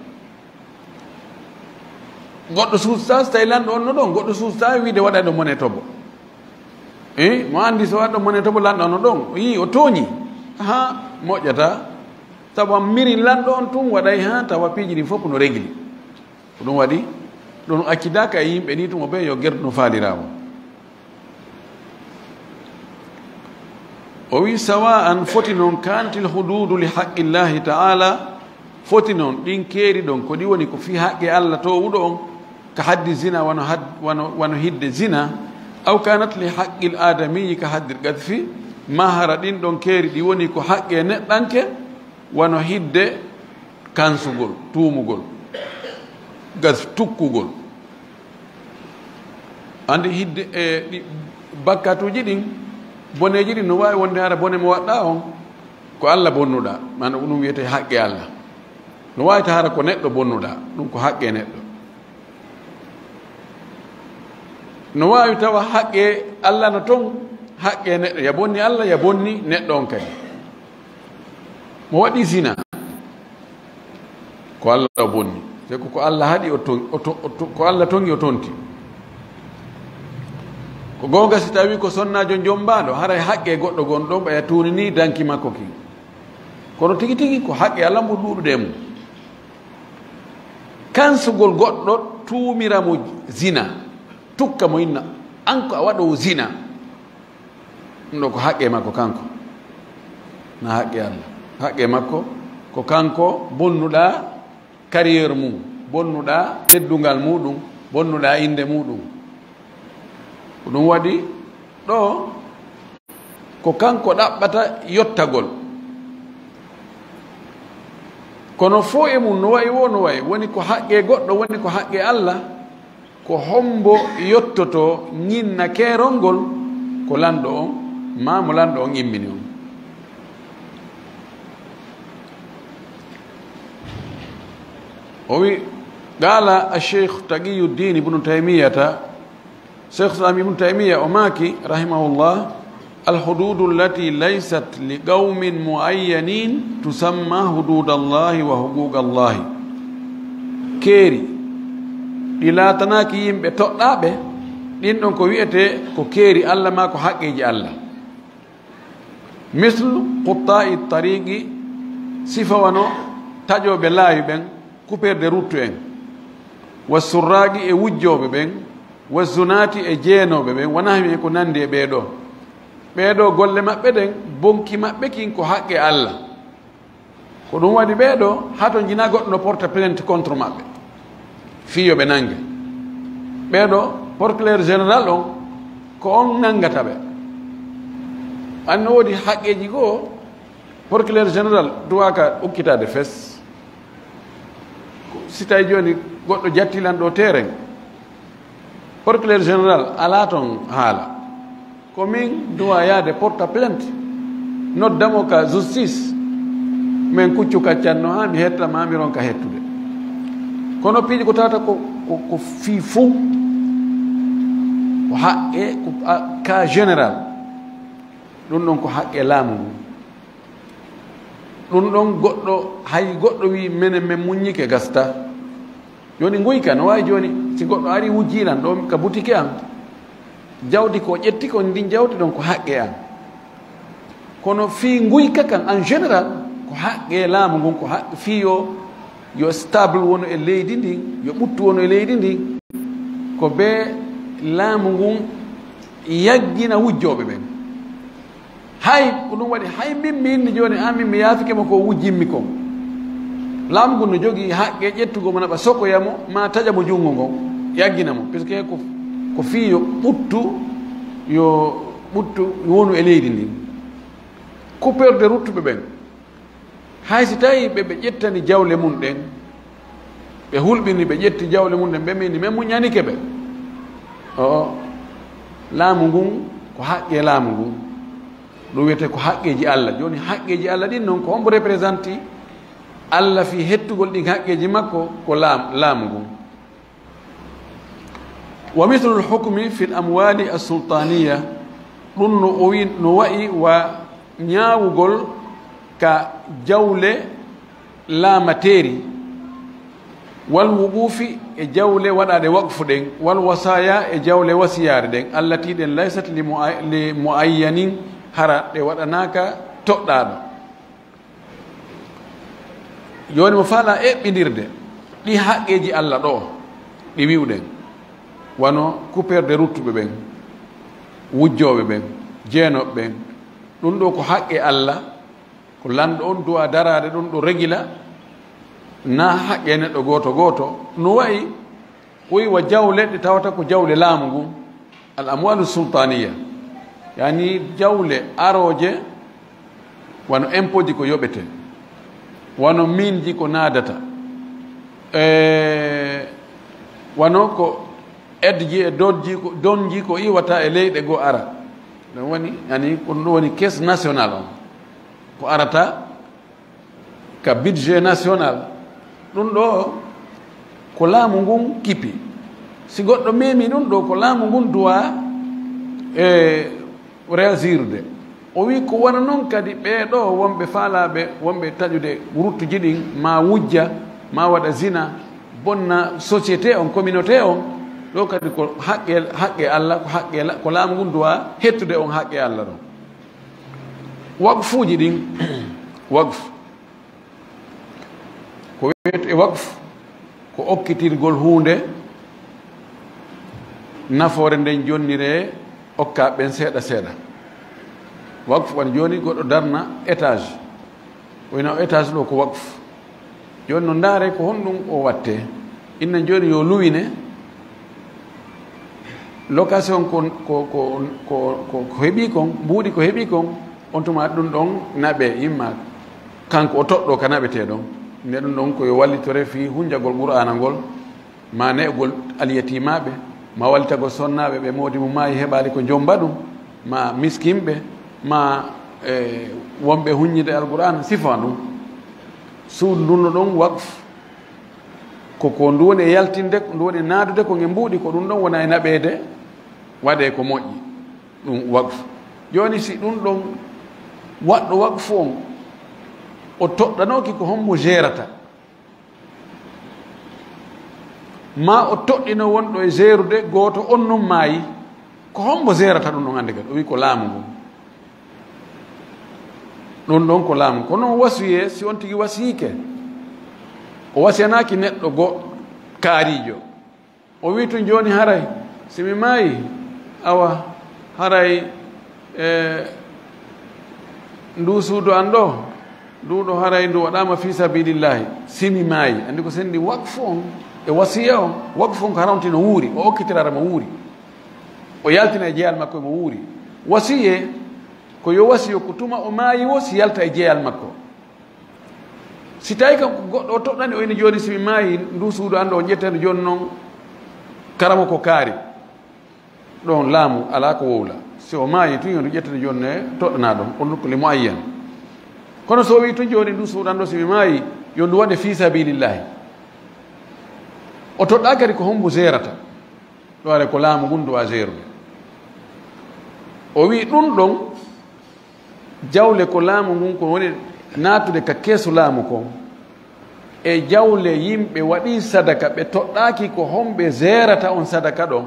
Goɗɗo suusta, so tawi lanɗo on no ɗon, goɗɗo suusta wiide waɗa ɗo monnaie toɓo. E, mo anndi so waɗa ɗo monnaie toɓo, lanɗo on no ɗon, o yii o tooñi. Ahaa, moƴƴata. Sabu an mirin lanɗo on tun waɗay haa tawa piiji ɗin fof no regli. Ko ɗum waɗi, ɗum accidaaka e yimɓe ni tuma ɓe yo gerdu no faalirawo. O wi, sawa'an, foti non, kanatil hududu li haqqillahi ta'ala, Foti noon, ɗin keeri ɗon, ko ɗi woni ko fii haqqe Alla toowuɗo on, ka haddi zina, wano had-, wano, wano hidde zina, aw kanat li haqqil aadamiyyi ka haddil qadfi, maa hara ɗin ɗon keeri ɗi woni ko haqqe neɗɗanke, wano hidde kansugol, tuumugol, qadf, tukkugol. Anndi hidde e ɗi bakkatuuji ɗin, boneeji ɗin, no waawi wonde hara bone mo waɗɗaa on, ko Alla bonnuɗaa, maana ko ɗum wiyetee haqqe Alla. No waawi tawa hara ko neɗɗo bonnuɗaa, ɗum ko haqqe neɗɗo. No waawi tawa haqqe Alla no ton, haqqe neɗɗo, ya bonni Alla, ya bonni neɗɗo on kadi. Mo waɗi zina, ko Alla o bonni. Te ko, ko Alla haɗi o ton-, o to-, o to-, ko Alla tongi o tonti. Ko goonga si tawi ko sonnaajo jommbaaɗo, haray haqqe goɗɗo gonɗo ɓaya tuuni ni danki makko kin. Kono tigi tigi ko haqqe Alla mbo ɗuuɗude e mum. Kansugol goɗɗo tuumira mo zina, tukka mo inna, an ko a waɗoowo zina. Ɗum ɗo ko haqqe makko kanko, na haqqe Alla. Haqqe makko ko kanko bonnuɗaa carrière mum, bonnuɗaa teddungal muɗum, bonnuɗaa innde muɗum. Ko ɗum waɗi ɗo ko kanko ɗaɓɓata yottagol. Kono fo e mum no wayi wo no wayi, woni ko haqqe goɗɗo, woni ko haqqe Alla. Ko hombo yottoto ñinna keerol ngol? Ko lanɗo on, maa mo lanɗo on immini on. O wi, qala Cheikh Taqiyuddin Ibnu Taymiyata, Cheikh Islam Ibnu Taymiya o maaki, rahimahullah, الحدود التي ليست لقوم معينين تسمى حدود الله وحقوق الله. Keeri ɗi laatanaaki yimɓe toɗɗaaɓe, ɗin ɗon ko wi'etee ko keeri Alla maa ko haqqeeji Alla. مثل قطاع الطريق, sifa wano taƴooɓe laawi ɓen, coupeur de route en, والسراق e wujjooɓe ɓen, والزناة e jeenooɓe ɓen, ونحوهم e ko nanndi e ɓee ɗoo. Ɓee ɗoo golle maɓɓe ɗen, bonki maɓɓe kin ko haqqe Alla. Ko ɗum waɗi ɓee ɗoo, hato njina goɗɗo no porta plainte contre maɓɓe, fii yo ɓe nannge. Ɓee ɗoo, procureur général on, ko on nanngata ɓe. Anno woodi haqqeeji goo, procureur général duwaaka ukkitaade fes. Si tawi jooni goɗɗo jatti lan ɗo terrain, procureur général alaa toon haala. Ko min duwa yaade porta plainte, noddamo ka justice. Min kuccu kaccanno haa mi hetta ma mi ronka hettude. Kono piiji ko tawata ko, ko, ko fii fuu, ko haqqe, ko a-, cas général. Ɗum ɗon ko haqqe laamu ngu. Ɗum ɗon goɗɗo, hay goɗɗo wi menen men muññike gasta. Jooni nguyka no waawi jooni, si goɗɗo ari wujji lan ɗo ka butiki an, jawdi ko ƴetti ko ndin jawdi ɗon ko haqqe an. Kono fii nguyka kan en général, ko haqqe laamu ngun, ko haqqe fii yo, yo stable wonu e leydi ndin, yo ɓuttu wonu e leydi ndin. Ko be laamu ngun yaggina wujjooɓe ɓen. Hay ko ɗum waɗi, hay min mi inni jooni, an min mi yaafike mo ko wujjimmi kon. Laamu ngun no jogii haqqe ƴettugol mo naɓa sokoya mo, maa taƴa mo junngo ngon, yaggina mo. Parce que ko, ko fii yo ɓuttu, yo ɓuttu wonu e leydi ndin. Coupeur de route ɓe ɓen. Hay si tawii ɓe, ɓe ƴettani jawle mum ɗen, ɓe hulɓini, ɓe ƴetti jawle mum ɗen, ɓe mini, men muññanike ɓe. O, laamu ngun, ko haqqe laamu ngun. Ɗum wiyetee ko haqqeeji Alla. Jooni haqqeeji Alla ɗin non, ko hombo représenté Alla fii hettugol ɗin haqqeeji makko? Ko laam-, laamu ngun. ومثل الحكم في الأموال السلطانية, ɗum no o wi-, no wa'i wa ñaawugol ka jawle laamateeri, والوقوف e jawle waɗaaɗe waqfu ɗen, والوصايا e jawle wasiyaare ɗen, التي ɗen ليست لمعي-, لمعين, hara ɗe waɗanaaka toɗɗaaɗo. Jooni mo faalaa eɓɓindirde ɗi haqqeeji Alla ɗo, ɗi wi'uɗen, wano coupeur de route ɓe ɓen, wujjooɓe ɓen, jeenooɓe ɓen, ɗum ɗo ko haqqe Alla, ko lanɗo on du'a daraade ɗum ɗo regila, Na haqqe neɗɗo gooto gooto, no wayi ko wa jawle ɗe tawata ko jawle laamu ngun, al amwalu sultaniya, yani jawle arooje, wano impôt ji ko yoɓete, wano mine ji ko naadata, e wano ko aide ji e don ji ko, don ji ko iwata e leyɗe goo ara. Ɗum woni, yani, ko ɗum woni caisse nationale on. Ko arata ka budget national. Ɗum ɗo ko laamu ngun kipi. Si goɗɗo memi ɗum ɗo, ko laamu ngun duwa e réagirde. O wi ko wano non kadi ɓee ɗo wonɓe faalaaɓe, wonɓe taƴude ruttuji ɗin, ma wujja, ma waɗa zina, bonna société on, communauté on, ɗo kadi ko haqqe, haqqe Allah, ko haqqe la-, ko laamu ngun duwa hettude on haqqe Allah ɗon. Waqfuuji ɗin, waqf, ko wiyetee waqf, ko okkitirgol huunde, nafoore nden jonniree, okka ɓen seeɗa seeɗa. Waqf, wano jooni goɗɗo darna étage, o wina o étage ɗo ko waqf. Jooni no ndaaree ko honɗum o wattee. Inna jooni yo luwine, location ko, ko, ko, ko, ko, ko heɓi kon, mbuuɗi ko heɓi kon, on tuma ɗum ɗon naɓe imma kanko o toɗɗo ka naɓetee ɗon. Nde ɗum ɗon ko yo wallitore fii hunjagol Qur'aana ngol, ma ne'ugol alyatimaaɓe, ma wallitagol sonnaaɓe ɓe moodi mum maayi heɓaali ko jomba ɗum, ma miskinɓe, ma, e, wonɓe huññide Alqur'aana, sifa ɗum. Suudu ndun no ɗon waqf, ko, ko ndu woni e yaltinde, ndu woni e naadude ko nge mbuuɗi, ko ɗum ɗon wona e naɓeede, waɗee ko moƴƴi, ɗum waqf. Jooni si ɗum ɗon waɗɗo waqfu on, o toɗɗanooki ko hombo gérata, ma o toɗɗino wonɗo e gérude gooto on non maayi, ko hombo gérata ɗum ɗon hannde kadi? O wi ko laamu ngun. Ɗum ɗon ko laamu. Kono o wasiyee, si on tigi wasiyiike, o wasiyanaaki neɗɗo go kaariijo. O wi tun jooni haray, si mi maayi, awa, haray, e, ndu suudu an ɗo, ndu ɗo haray ndu waɗaama fi sabilillahi, si mi maayi. Anndi ko sendi waqfu on e wasiya on. Waqfu on ko haramti no wuuri, o okkitirara mo wuuri. O yaltina e jeyal makko e mo wuuri. Wasiyee, ko yo wasiyo ko tuma o maayi wo si yalta e jeyal makko. Si tawi kam ko goɗɗo o toɗɗani, o ina jooni, si mi maayi, ndu suudu an ɗo, on ƴettani jooni non karamo ko kaari. Ɗon laamu alaa ko wowla. Si o maayi tun, yo ndu ƴettani jooni ne toɗɗanaa ɗon, on nokku li muayyan. Kono so o wi tun jooni, ndu suudu an ɗo, si mi maayi, yo ndu waɗe fi sabilillahi. O toɗɗaa kadi ko hombo gérata. Ɗo are ko laamu ngun duwa gérude. O wi ɗum ɗon, jawle ko laamu ngun ko woni naatude ka keesu laamu kon, e jawle yimɓe waɗi sadaka, ɓe toɗɗaaki ko homɓe gérata on sadaka ɗon.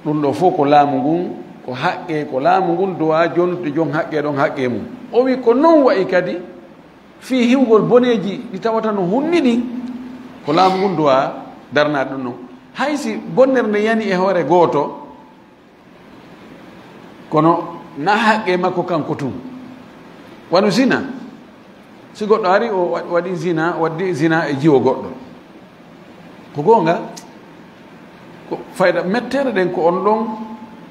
Ɗum ɗo fof ko laamu ngun, ko haqqe, ko laamu ngun duwa jonnude jon haqqe ɗon haqqe mum. O wi ko non wayi kadi fii hiwgol boneeji ɗi tawata no hunni ɗin, ko laamu ngun duwa darnaade ɗum non. Hay si bonnere nde yani e hoore gooto, kono na haqqe makko kanko tun. Wano zina. Si goɗɗo ari, o wa-, waɗi zina, waddi zina e jiwo goɗɗo. Ko goonga, ko fayda mettere ɗen ko on ɗon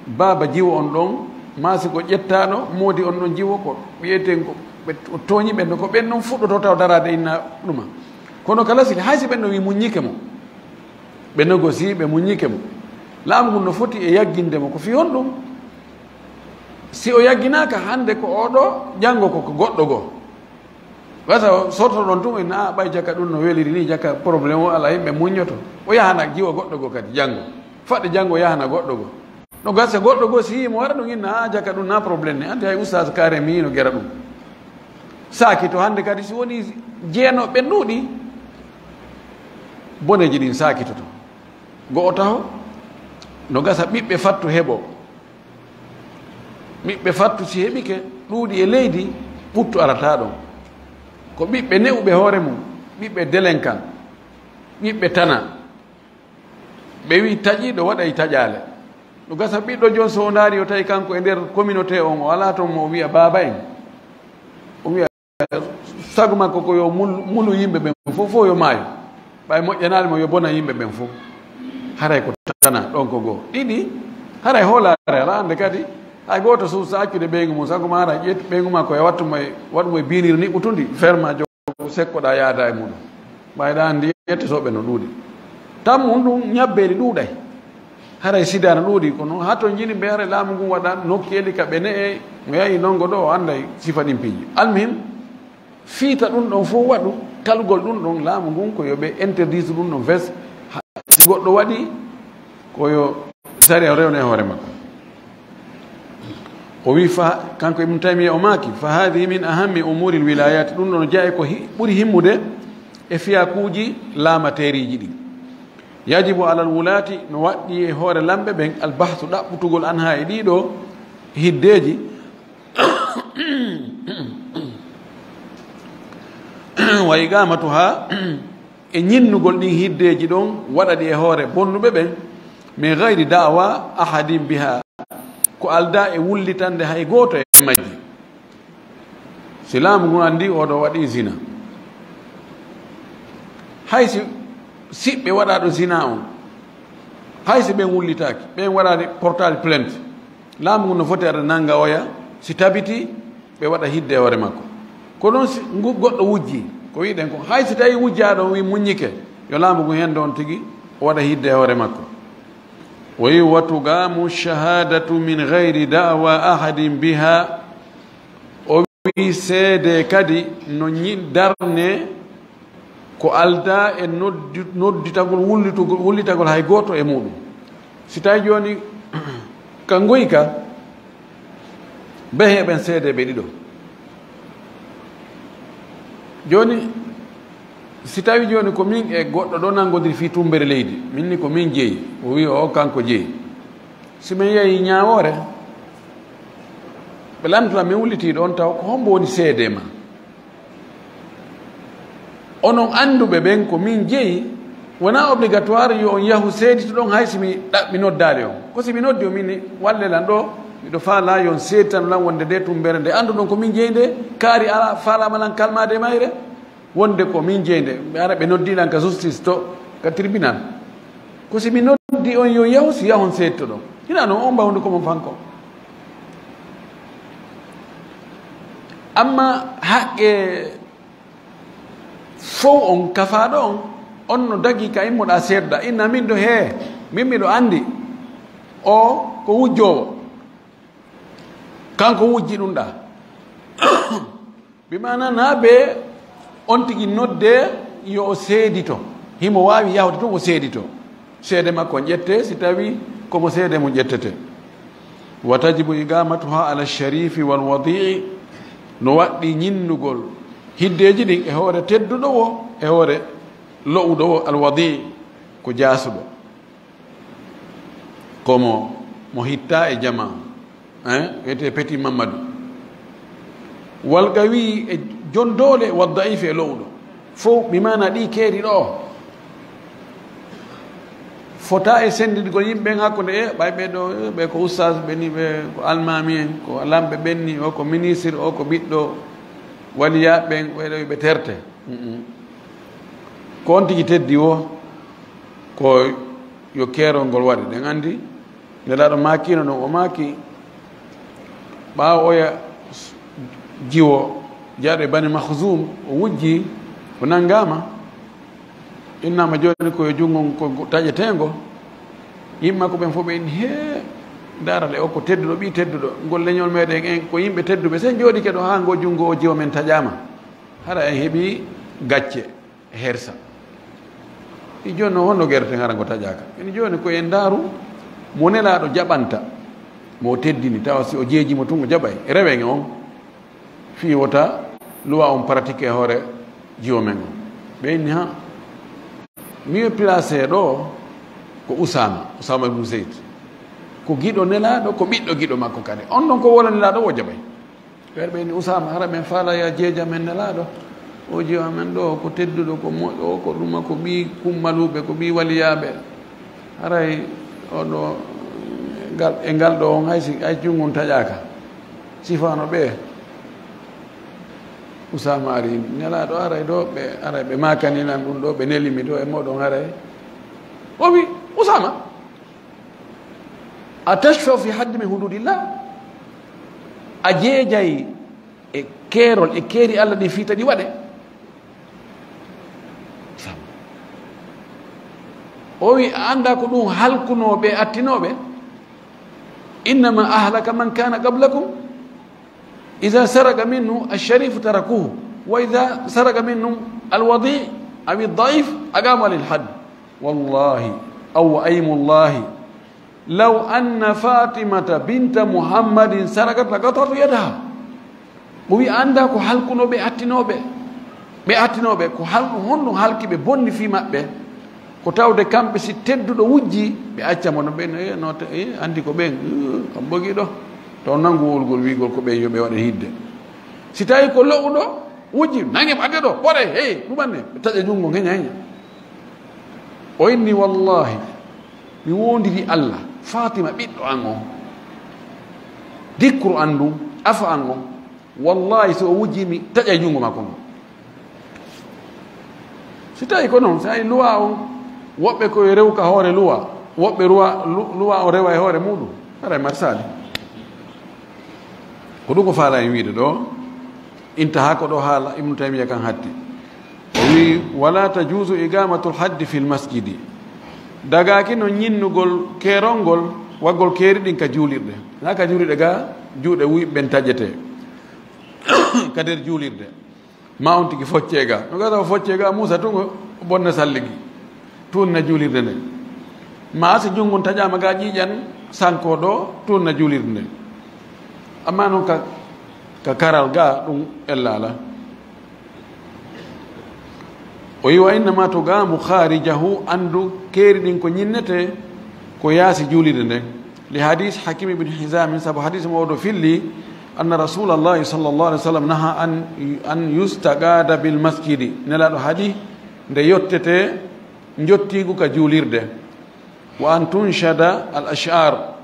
baaba jiwo on ɗon, maa si ko ƴettaaɗo moodi on ɗon jiwo, ko ɓiyeten ko ɓe, o tooñi ɓen ɗon, ko ɓen ɗon fuɗɗoto taw daraade inna ɗuma. Kono kala si, hay si ɓen ɗon wi muññike mo, ɓe négocier, ɓe muññike mo. Laamu ngun no foti e yagginde mo. Ko fii honɗum? Si o yagginaaka hannde ko oo ɗoo, janngo ko, ko goɗɗo goo. Gasa o sorto ɗon tun, en, "Ah, ɓay jaka ɗum no weliri ni, jaka problème o alaa, yimɓe muññoto." O yahana jiwo goɗɗo goo kadi janngo. Faɗde janngo o yahana goɗɗo goo. No gasa goɗɗo goo si yii mo wara ɗum inna, "Ah, jaka ɗum na problème ni. Anndi hay Oustaz Kaare mi no gera ɗum." Saakito hannde kadi si woni jeenooɓe ɓen ɗuuɗi, boneeji ɗin saakitoto. Go'o taho, no gasa ɓiɓɓe fattu heɓo. Ɓiɓɓe fattu si heɓike, ɗuuɗi e leydi, ɓuttu arata ɗon. Ko ɓiɓɓe ne'uɓe hoore mum, ɓiɓɓe délinquant, ɓiɓɓe tana. Ɓe wi taƴiiɗo waɗay taƴaale. No gasa ɓiɗɗo jon so o ndaari o tawi kanko e nder communauté on, o alaa ton mo o wi'a baaba en. O wi'a sago makko ko yo mul-, mulu yimɓe ɓen fof, fof yo maayo. Ɓay moƴƴanaali mo, yo bona yimɓe ɓen fof. Haray ko tana ɗon ko goo. Ɗiɗi, haray hoolaare alaa annde kadi. Hay gooto suusa accude ɓeyngu mum, sago ma ara ƴetti ɓeyngu ma ko e wattu mo e, waɗu mo e biiniri niɓɓutundi, ferma jogo sekkoɗaa yaada e muɗum. Ɓayɗa anndi ƴette soɓe no ɗuuɗi. Tan mum ɗum ñabbeeli ɗuuɗay. Haray sida no ɗuuɗi, kono haa to jini ɓe haray laamu ngun waɗa nokkeeli ka ɓe ne'e, mo yahi nongo ɗo o annday sifa ɗin piiji. Almuhim, fiita ɗum ɗon fof waɗu, talugol ɗum ɗon, laamu ngun ko yo ɓe interdise ɗum ɗon fes. Ha, si goɗɗo waɗi, ko yo sariya rewne hoore makko. O wi fa, kanko Ibn Taymiya o maaki, "Fa hadhihi min ahammi umuri lwilayati." Ɗum ɗon jeya ko hi-, ɓuri himmude e fiyakuuji laamateeriiji ɗin. Yajibu alal wulaati, no waɗɗi e hoore lamɓe ɓen, albahsu, ɗaɓɓutugol, anha, e ɗiɗo hiddeeji, wa iqamatuha, e ñinnugol ɗin hiddeeji ɗon, waɗa ɗi e hoore bonnuɓe ɓen, min gayri da'wa ahadin biha, ko aldaa e wullitande hay gooto e majji. Si laamu ngun anndi oɗo waɗi zina, hay si siɓɓe waɗaaɗo zina on, hay si ɓen wullitaaki, ɓen waɗaali portaali plainte, laamu ngun no foti aɗa nannga oya, si tabitii, ɓe waɗa hidde e hoore makko. Ko noon si ngu goɗɗo wujji, ko wiɗen ko, hay si tawi wujjaaɗo on wi muññike, yo laamu ngun hendo on tigi, o waɗa hidde e hoore makko. O wi, "Wa tuqamu shahadatu min gayri da'wa ahadin biha." O wi, "Seede kadi no ñi-, darne ko aldaa e noddi-, nodditagol, wullitugol, wullitagol hay gooto e muɗum." Si tawi jooni ka ngoyka, behe ɓen seedeeɓe ɗiɗo. Jooni, si tawi jooni ko min e goɗɗo ɗo nanngodiri fii tummbere leydi, min ni ko min jeyi, o wi o kanko jeyi. Si min yehi ñaawoore, ɓe lamndata min wullitiiɗo on taw ko hombo woni seede ma? Onon annduɓe ɓen ko min jeyi, wonaa obligatoire yo on yahu seedito ɗon hay si mi ɗa-, mi noddaali on. Ko si mi noddi on min ni, "Walle lan ɗo, miɗo faalaa yo on seeditano lan wonde nde tummbere nde annduɗon ko min jeyi nde, kaari alaa, faalaama lan kalmaade e mayre, wonde ko min jeyi nde." Ɓe ara ɓe noddi lan ka justice to, ka tribunal. Ko si mi noddi on yo yahu, si yahon seedito ɗon. Hinaa non on mbawdu ko mon fanko. Amma haqqe fow on kafaaɗo on, on no dagii ka immoɗaa seeduɗaa. Inna min ɗo hee, min miɗo anndi o ko wujjoowo. Kanko wujji ɗum ɗaa. Bi maana naa ɓe on tigi noddee yo o seedito. Himo waawi yahude tun o seedito. Seede makko on ƴettee, si tawi ko mo seede mum ƴettete. Wa tajibu iqamatuha ala sharifi wal wadi'i, no waɗɗi ñinnugol hiddeeji ɗin e hoore tedduɗo wo, e hoore lo'uɗo wo, al wadi'i, ko jaasuɗo. Ko mo, mo hittaa e jamaa, hein, wiyetee Petit Mamadou. Wal qawi, e jon doole, wa da'ifi, e lo'uɗo. Fow, bi maana ɗi keeri ɗo. Fota e senndiɗgol yimɓe ɓen hakkunde, e ɓay ɓe ɗo, e ɓe ko ustaas, ɓe ni ɓe ko almaami en, ko lamɓe ɓen ni, o ko ministre, o ko ɓiɗɗo waliyaaɓe ɓen, ɓe ɗo ɓe terte. Mm-mm. Ko on tigi teddi wo, ko yo keerol ngol waɗe. Ɗen anndi, Nelaaɗo maakiino ɗon, o maaki, ɓaawo oya jiwo jaaɗo e Bani Makhzum, o wujji, o nanngaama, innaama jooni ko e junngo ko taƴeteengo. Yimɓe makko ɓen fof ɓe inni, "Hee, ndaara le, o ko tedduɗo, ɓii tedduɗo, ngol leñol meeɗen en, ko yimɓe tedduɓe. Si en jooɗike ɗo haa ngoo junngo o jiwo men taƴaama, hara en heɓii gacce." Hersa. I jooni noon, honno gerten hara ngo taƴaaka? Ene jooni ko en ndaaru mo Nelaaɗo jaɓanta, mo o teddini, tawa si o jeeji mo tun o jaɓay. Rewen on, fii wota luwa on pratique e hoore jiwo men on. Ɓe inni, "Ha, mieux placé ɗo ko Usaama, Usaama ibn Zayd. Ko giɗo Nelaaɗo, ko ɓiɗɗo giɗo makko kadi. On ɗon ko wowla Nelaaɗo, o jaɓay." Ɓeeɗo ɓe ni, "Usaama, hara men faala ya jeeja men Nelaaɗo? O jiwa men ɗo, ko tedduɗo, ko moƴƴo, o ko ɗuma, ko ɓii kummaluuɓe, ko ɓii waliyaaɓe. Haray oɗo, ngal, e ngal ɗo on, hay si, hay junngo on taƴaaka. Sifaano ɓe." Usaama ari, Nelaaɗo aray ɗo, ɓe aray ɓe maakani lan ɗum ɗo, ɓe neli mi ɗo e mooɗon aray. O wi, Usaama, a tashfa'u fi haddi min hududillah? A jeejay e keerol, e keeri Allah ɗi fii ta ɗi waɗe? O wi, a anndaa ko ɗum halkunoo ɓe, attinoo ɓe? Innama ahlaka man kana qablakum, iza saraqa minhu ash-sharifu tarakuhu, wa iza saraqa minhu al-wadi' aw ad-da'if aqamu alayhi al-hadd. Wallahi, aw aymullahi, law anna Fatimata binta Muhammadin saraqat laqata'tu yadaha. O wi, a anndaa ko halkunoo ɓe, attinoo ɓe? Ɓe attinoo ɓe, ko hal-, honɗum halki ɓe, bonni fii maɓɓe? Ko tawde kamɓe, si tedduɗo wujji, ɓe acca mo no ɓen, eh, no te-, eh, anndi ko ɓen, eh, kam bogi ɗo. Taw nanngu wowlugol wiigol ko ɓen yo ɓe waɗe hidde. Si tawi ko lo'uɗo wujji, nange mo adde ɗo, pore, hey, ɗumanne, ɓe taƴa junngo, heña, heña. O inni, wallahi, mi wondiri Allah, Fatima ɓiɗɗo an on, dikkuru an ndun, afo an on, wallahi, so o wujji, mi taƴay junngo makko ngon. Si tawi ko noon, si ay luwa on, woɓɓe ko e rew ka hoore luwa, woɓɓe ruwa, lu-, luwa on rewa e hoore muɗum, haray marsaali. Ko ɗum ko faala en wiide ɗo, intaha ko ɗo haala Ibnu Taymiya kan hatti. O wi, wala tajuzu iqamatul haddi fil masjidi. Dagaaki no ñinnugol keerol ngol, waggol keeri ɗin ka juulirɗe. Na ka juulirɗe ga, juuɗe wuyɓe ɓen taƴete ka nder juulirde. Ma on tigi foccee ga. No gasa o foccee ga, Muusa tun o bonna salligi. Tun na juulirde nden. Ma si junngo taƴaama ga ƴiiƴan sanko ɗo, tun na juulirde nden. Amma non ka, ka karal ga ɗum ella ala. O yi wa innama to gamu kharijahu, andu keeri ɗin ko ñinnete ko yaasi juulirde nden. Li hadis Hakim ibn Hizam, sabu hadis mo oɗo filli, anna Rasulallahi sallallahu alaihi wasallam naha an, an yustaqada bil masjidi. Nelaɗo haɗi nde yottete njottiigu ka juulirde. Wa an tunshada al ash'ar,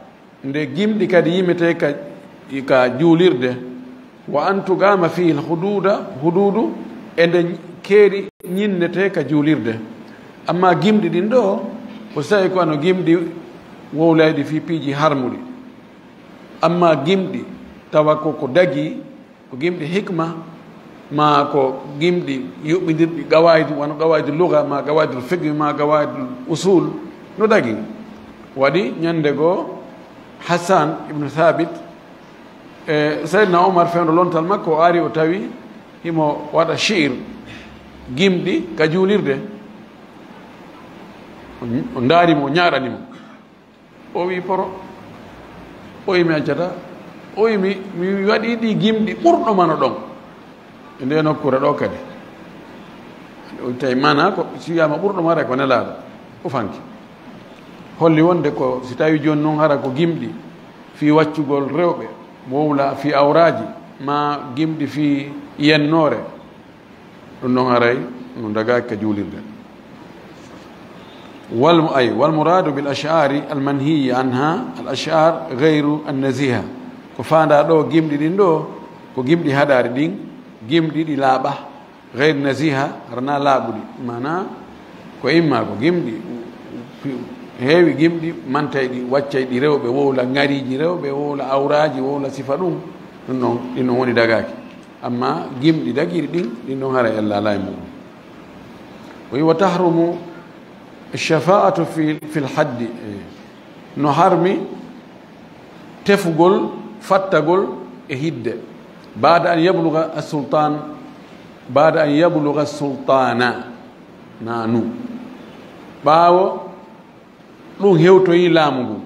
nde gimɗi kadi yimete ka, ka juulirde. Wa an tugama fihi al hududa, hududu, e nde keeri ñinnete ka juulirde. Amma gimɗi ɗin ɗo, ko sa'i ko ano gimɗi wowlayɗi fii piiji harmuɗi. Amma gimɗi tawa ko, ko dagi, ko gimɗi hikma, ma ko gimɗi yuɓɓindirɗi qawaidu, wano qawaidu lugha, ma qawaidu fiqh, ma qawaidu usul, no dagi. Waɗi ñande goo Hassan ibn Thabit, e Sayyidina Umar fewndo lontal makko, o ari o tawi himo waɗa shi'ir, gimɗi ka juulirde. O, o ndaari mo, o ñaaɗani mo. O wi poro. O wi mi accata. O wi mi, mi waɗi ɗi gimɗi ɓurɗo mano ɗon. E nde nokkure ɗo kadi. O tawi mana ko si wiyama ɓurɗo mare ko Nelaaɗo. O fanki. Holli wonde ko si tawi jooni non hara ko gimɗi fii waccugol rewɓe, wowla fii awraaji, ma gimɗi fii yennoore. Ɗum ɗon haray no dagaaki ka juulirde. Wal, ay, wal muradu bil ash'ari al manhiyi anha, al ash'ar ghayru an naziha. Ko faandaa ɗo gimɗi ɗin ɗo, ko gimɗi haɗaari ɗin, gimɗi ɗi laaɓa, ghayru naziha, hara na laaɓuɗi. Maana ko imma ko gimɗi, heewi gimɗi mantayɗi, waccayɗi rewɓe, wowla ŋariiji rewɓe, wowla awraaji, wowla sifa ɗum, ɗum ɗon, ɗin ɗon woni dagaaki. Amma gimɗi dagiiɗi ɗin, ɗin ɗon hara ella alaa e muɗum. O wi, wa tahrumu shafa'atu fi, fil haddi. Eh, no harmi tefugol, fattagol e hidde. Baada an yabluga as-sultan, baada an yabluga as-sultana, nanu. Ɓaawo ɗum hewtoyi laamu ngun.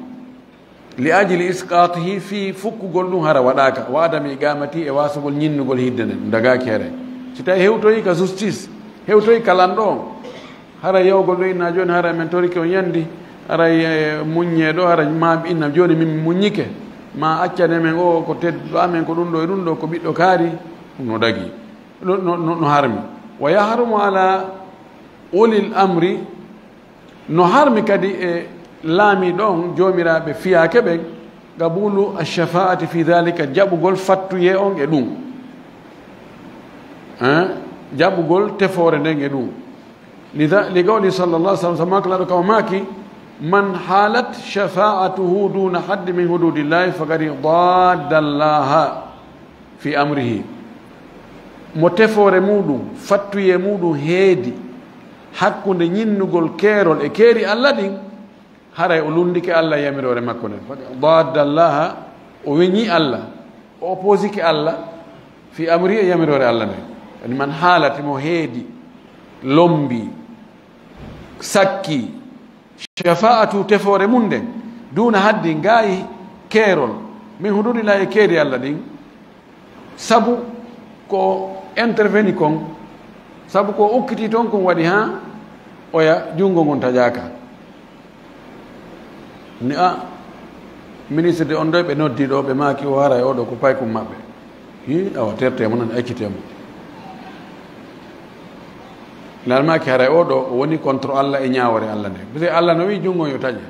Li ajli isqatihi, fii fukkugol ɗum hara waɗaaka, wa adami iqamati, e waasugol ñinnugol hidde nden, dagaaki here. Si tawi hewtoyi ka justice, hewtoyi ka lanɗo on, hara yewgol ɗo inna jooni, hara men torike on yandi, hara e muññe ɗo, hara ma inna jooni min muññike, ma accane men o ko tedduɗo amen, ko ɗum ɗo e ɗum ɗo, ko ɓiɗɗo kaari, ɗum no dagi, no, no, no, no harmi. Wa yahrumu ala ulil amri, no harmi kadi e laamiiɗo on, joomiraaɓe fiyaake ɓen, qabulu ash-shafaa'ati fi dhalika, jaɓugol fattuyee on e ɗum. Hein? Jaɓugol tefoore nden e ɗum. Lida-, li qawli sallallahu alaihi wasallam, sabu maaki Laaɗo kan o maaki, "Man halat shafa'atuhu duna haddi min hududillahi faqad dadda Allaha fi amrihi." Mo tefoore muɗum, fattuyee muɗum heedi hakkunde ñinnugol keerol e keeri Alla ɗin, haray o lunndike Alla e yamiroore makko nden. Dadda Allaha, o weñii Alla, o opposike Alla, fi amri e yamiroore Alla nden. Woni man haalati mo heedi, lombi, sakki, shafa'atu tefoore mum nden, duuna haddi ngaayi keerol, min huduudillahi e keeri Alla ɗin, sabu ko interveni kon, sabu ko ukkiti ton kon waɗi haa oya junngo ngon taƴaaka. Ni a ministre de on ɗo ɓe noddi ɗo, ɓe maaki o haray oɗo ko paykum maɓɓe. Hi, awa terte mo non, accite mo. Laal maaki haray oɗo o woni contre Alla e ñaawoore Alla nde. Parce que Alla no wi junngo yo taƴe.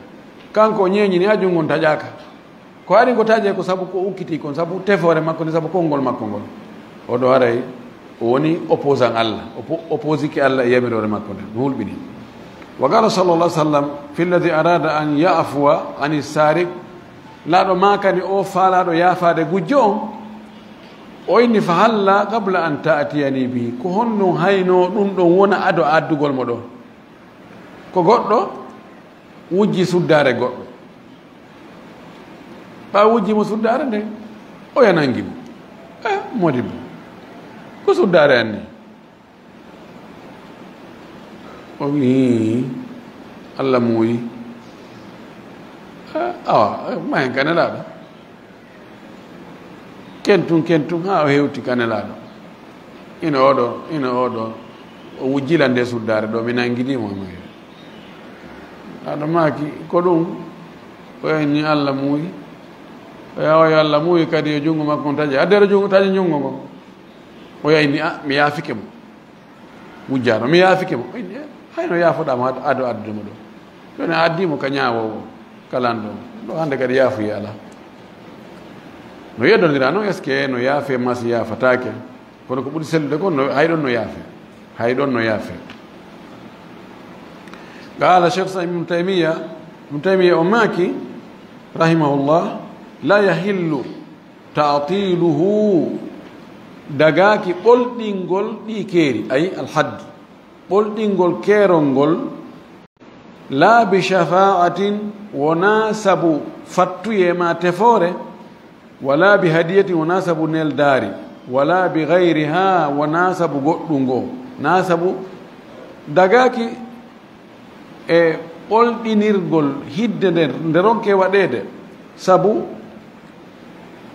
Kanko o ñeeñini haa junngo on taƴaaka. Ko ari ko taƴe ko sabu ko ukkiti kon, sabu tefoore makko nde, sabu konngol makko ngol. Oɗo haray o woni opposant Alla, oppo-, opposike Alla e yamiroore makko nde. No hulɓini. Wa qala sallallahu alaihi wasallam fi alladhi arada an ya'fuwa ani sariq. Laaɗo maakani o faalaaɗo yaafaade gujjo on. O inni, "Fa halla qabla an ta'tiyani bi." Ko honno hayno ɗum ɗon wona ado addugol mo ɗo? Ko goɗɗo wujji suddaare goɗɗo. Ɓaawo wujji mo suddaare nden, oya nangi mo. Eh, modi mo. Ko suddaare an ni? O wi, "Alla muuyi." Eh, awa, eh, mahen ka Nelaaɗo. Ken tun, ken tun, haa o hewti ka Nelaaɗo. Ino oɗo, ino oɗo, o wujjila nde suddaare ɗo, mi nangidi mo, mo. Aɗa maaki, ko ɗum? O wi ni Alla muuyi. O wi, "Awa yo Alla muuyi kadi yo junngo makko on taƴe." Adde ɗo junngo, taƴe junngo ngon. O wi ni, "A, mi yaafike mo." Wujjaano, "Mi yaafike mo." O inni, "Eh, hayno yaafoɗaa mo ad-, ado addude mo ɗo? Jooni a addii mo ka ñaawoowo, ka lanɗo. Ɗo hannde kadi yaafuye alaa." No yeddondira noon, est-ce que no yaafee maa si yaafataake? Kono ko ɓuri sellude kon, no, hay ɗon no yaafee. Hay ɗon no yaafee. Qaala Cheikh Islam Ibn Taymiyya, Ibn Taymiyya o maaki, rahimahullah, "La yahillu ta'tiluhu," dagaaki ɓolɗingol ɗi keeri, ay alhadd, ɓolɗingol keerol ngol, "laa bi shafa'atin," wonaa sabu fattuyee maa tefoore, "walaa bi hadiyatin," wonaa sabu neldaari, "walaa bi ghayriha," wonaa sabu goɗɗum ngoo, naa sabu dagaaki e ɓolɗinirgol hidde nden nde ronkee waɗeede, sabu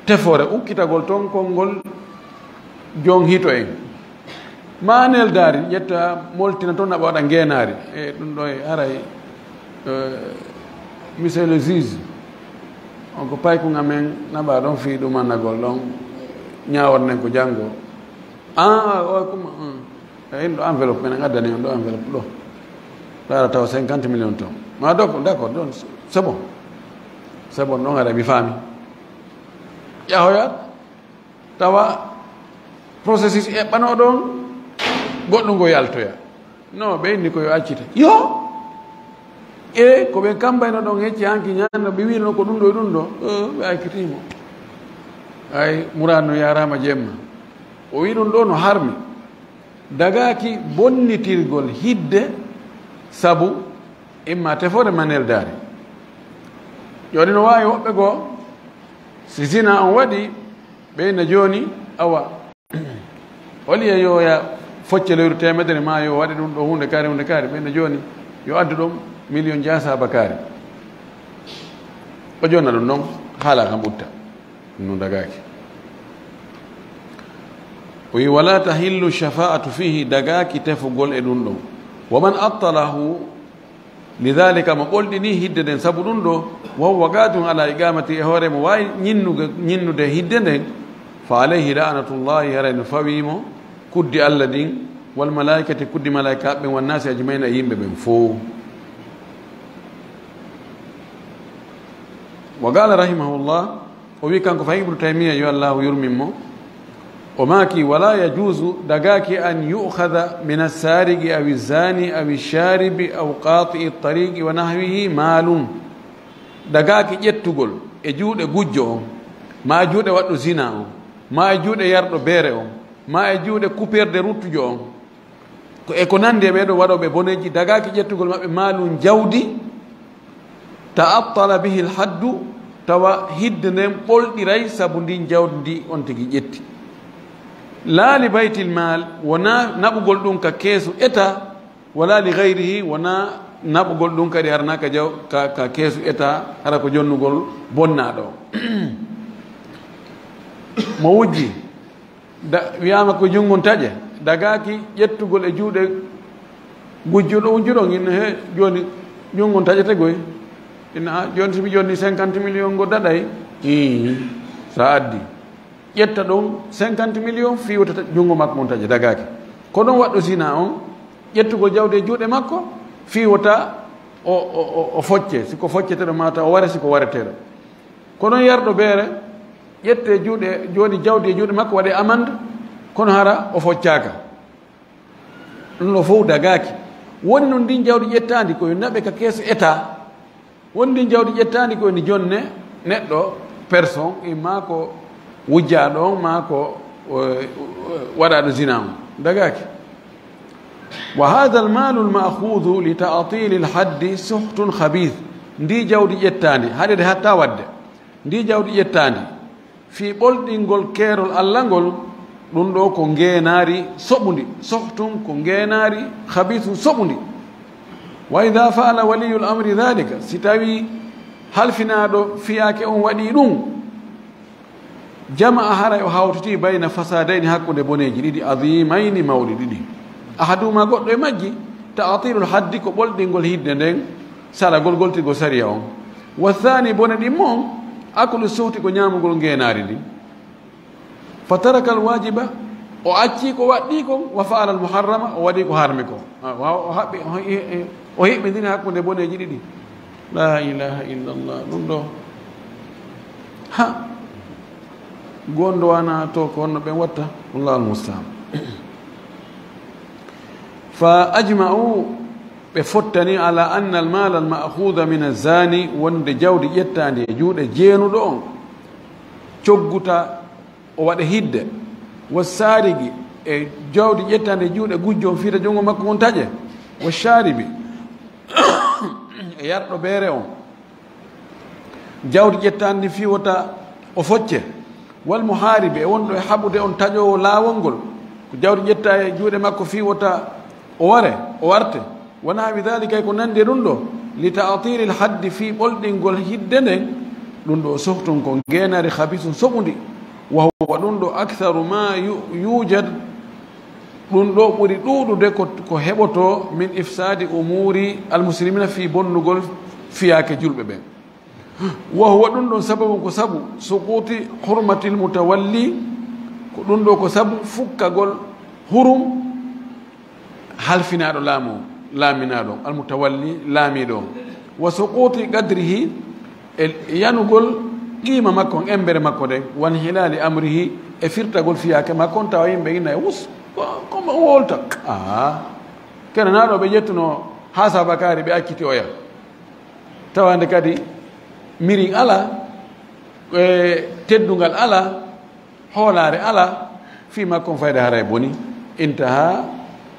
tefoore ukkitagol ton konngol jon hito en. Maa neldaari, ƴetta moltina ton, naɓa waɗa ngeenaari. E ɗum ɗo e haray, eh, monsieur le juge, on ko paykun amen naɓa ɗon fii ɗumannagol ɗon, ñaawor nden ko janngo. Ah, o kuma, hmm. E in ɗo enveloppe, minen addani on ɗo enveloppe ɗo. Ɗaara tawa cinquante millions ton. Ma donc, d'accord, donc, c'est bon. C'est bon, ɗon haray mi faami. Yahoya, tawa processus eɓɓano ɗon, goɗɗum ngo yaltoya. No, ɓe inni ko yo accite. Yo! E ko ɓe kambayno ɗon hecci hanki ñaanno, ɓe wiino ko ɗum ɗo e ɗum ɗo. Eh, ɓe accitimo. Ay, Murad no yaarama jemma. O wi ɗum ɗo no harmi. Dagaaki bonnitirgol hidde sabu imma tefoore ma neldaari. Jooni no waawi woɓɓe goo, si zina on waɗi, ɓe ina jooni, awa, au lieu yo ya focce lewru teemedere ma yo waɗe ɗum ɗo huunde kaari, huunde kaari, ɓe ina jooni, yo addu ɗum million jaasaaba kaari. O jonna ɗum noon, haala kam ɓutta. Ɗum noon dagaaki. O wi, "Wala tahillu shafa'atu fihi," dagaaki tefugol e ɗum ɗon. "Wa man attalahu li dhalika," mo ɓolɗini hidde nden sabu ɗum ɗo, "wa huwa qadun ala iqamati," e hoore mo waawi ñinnuge-, ñinnude hidde nden, "fa alayhi la'natullahi," haray no fawii mo kuddi Alla ɗin, "wal malaikati," kuddi malaikaaɓe ɓen, "wan nasi ajmaina," e yimɓe ɓen fow. Wa qala rahimahullah, o wi kanko fa Ibnu Taymiya, yo Allahu yurmin mo, O maaki, "Wala yajuuzu, dagaaki, an yu'khadha min as-saariqi aw az-zaani aw ash-shaaribi aw qaati'i at-tariiqi wa nahwihi maalun." Dagaaki ƴettugol e juuɗe gujjo on, maa e juuɗe waɗɗo zina on, maa e juuɗe yarɗo beere on, maa e juuɗe coupeur de route jo on, ko, e ko nanndi e ɓee ɗoo waɗooɓe boneeji, dagaaki ƴettugol maɓɓe maalun jawdi, ta'attala bihi al-haddu, tawa hidde nden ɓolɗiray sabu ndin jawdi ndi on tigi ƴetti. Laa li baytil maal, wonaa naɓugol ɗum ka keesu État, wala li gayrihi, wonaa naɓugol ɗum kadi harana ka jaw-, ka, ka keesu État, hara ko jonnugol bonnaaɗo. Mo wujji, da-, wiyaama ko junngo on taƴe, dagaaki ƴettugol e juuɗe gujjuɗo wujjuɗo on, inna he, jooni junngo on taƴete goy. Inna, "A, jooni si mi jonni cinquante millions ngo daɗay?" Ii, sa addi. Ƴetta ɗon cinquante millions fii wota ta-, junngo makko on taƴe dagaaki. Ko ɗon waɗɗo zina on, ƴettugol jawdi e juuɗe makko, fii wota o, o, o, o focce, si ko focceteɗo maa taw o ware, si ko wareteɗo. Ko ɗon yarɗo beere, ƴette juuɗe, jooni jawdi e juuɗe makko waɗe amande, kono hara o foccaaka. Ɗum ɗo fof dagaaki. Woni noon ndin jawdi ƴettaandi ko yo naɓe ka keesu État. Woni ndin jawdi ƴettaandi ko ene jonne neɗɗo personne, imma ko wujjaaɗo on, maa ko, eh, waɗaaɗo zina on. Dagaaki. Wa haadha al-maalu al-ma'khuudhu li ta'tiili al-haddi suhtun khabiith. Ndi jawdi ƴettaandi, haɗede hatta waɗde. Ndi jawdi ƴettaandi, fii ɓolɗingol keerol Alla ngol, ɗum ɗo ko ngeenaari soɓundi, sohtun ko ngeenaari khabiithun soɓundi. Wa idha fa'ala waliyul amri dhalika, si tawii halfinaaɗo fiyaake on waɗii ɗum, jama'a, haray o hawtitii bayna fasaadayni, hakkunde boneeji ɗiɗi, adhimayni, mawɗi ɗiɗi. Ahaduhumaa, goɗɗo e majji, ta'tiilul haddi, ko ɓolɗingol hidde nden, saragol goltirgol sariya on. Wa thaani, bone ɗimmo on, aklu suhti, ko ñaamugol ngeenaari ndin. Fa tarakal waajiba, o accii ko waɗɗii kon, wa fa'alal muharrama, o waɗii ko harmi kon. A, wa, o haɓɓi, o hi-, o hiɓɓindini hakkunde boneeji ɗiɗi. La ilaha illallah. Ɗum ɗo, ha, gondo wana to ko honno ɓen watta. Wallahu almusta'an. Fa ajma'u, ɓe fottani, ala anna almala alma'khuda min azzani, wonde jawdi ƴettaandi e juuɗe jeenuɗo on, cogguta o waɗa hidde, wa sarigi, e jawdi ƴettaandi e juuɗe gujjo on, fiita junngo makko ngon taƴe, wa sharibi, e yarɗo beere on, jawdi ƴettaandi ndi fii wota o focce, wal muharibi, e wonɗo e haɓude on taƴoowo laawol ngol, ko jawdi ƴetta e juuɗe makko fii wota o ware, o warte, wa nahwi dhalika, e ko nanndi e ɗum ɗo, li ta'tiili al haddi, fii ɓolɗingol hidde nden, ɗum ɗo suhtun ko ngeenaari khabisun soɓundi, wa huwa ɗum ɗo aktharu ma yu-, yujad, ɗum ɗo ɓuri ɗuuɗude ko, ko heɓotoo min ifsaadi umuuri al muslimina, fii bonnugol fiyaake julɓe ɓen. Wa huwa ɗum ɗon sababun ko sabu suquti hurmatil mutawalli, ko ɗum ɗo ko sabu fukkagol hurum halfinaaɗo laamu, laaminaaɗo, almutawalli, laamiiɗo. Wa suquti qadrihi, e yanugol qiima makko on, embere makko nden, wan hilaali amrihi, e firtagol fiyaake makko on, tawa yimɓe inna e wus, ko, ko mo wolta. Aa, kene naa ɗo ɓe ƴettuno haa sabakaari ɓe acciti oya. Tawande kadi mirin ala, e teddungal ala, hoolaare ala, fii makko on fayda haray boni. Intaha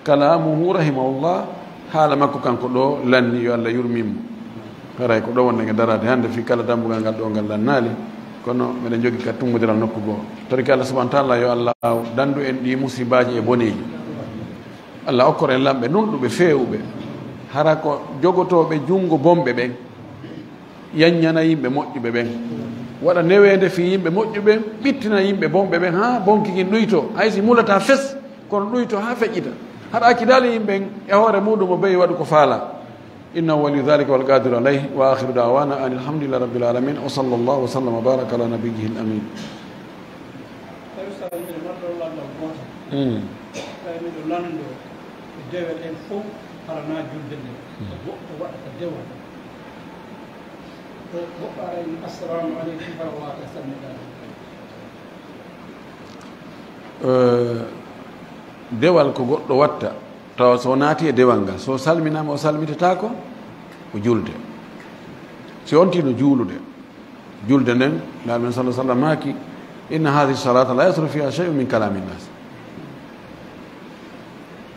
kalamuhu rahimahullah, haala makko kanko ɗo lanni, yo Allah yurmin mo. Haray ko ɗo wonde nge daraade hannde fii kala dambugal ngal ɗo ngal lannaali, kono meɗen jogi ka tummudiral nokku goo. Torike Allah subhanahu wa taala yo Allah dandu en ɗi musibaaji e boneeji. Allah okkor en lamɓe nunɗuɓe, feewuɓe, hara ko jogotooɓe junngo bonɓe ɓen, yanñana yimɓe moƴƴuɓe ɓen, waɗa neweende fii yimɓe moƴƴuɓe ɓen, ɓittina yimɓe bonɓe ɓen, haa bonki kin ɗuyto, hay si mulataa fes, kono ɗuyto haa feƴƴita, haɗa accidaali yimɓe ɓen e hoore muuɗum o beyi waɗu ko faalaa. Innahu waliyyu dhalika wal qadiru alayh. Wa akhiru da'wana anil hamdulillahi rabbil alamin. Wa sallallahu wa sallama wa baraka ala nabiyyihil amin. Tawi so tawii miɗo nodda lallal gootal, mm, tawi miɗo lanndoo e dewel en fof, hara naa julde nde, mm, ko goɗɗo waɗata dewal. Ko goɗɗo ara ina, "Assalamu aleykum," hara waata salminaade. Eh, dewal ko goɗɗo watta, tawa so o naati e dewal ngal, so o salminaama, o salmitataako, o julde. Si on tino juulude, julde nden, Nulaaɗo men sallallahu alaihi wasallam maaki, "Inna hadhihi salata la yasluhu fiha shay'un min kalami nnas."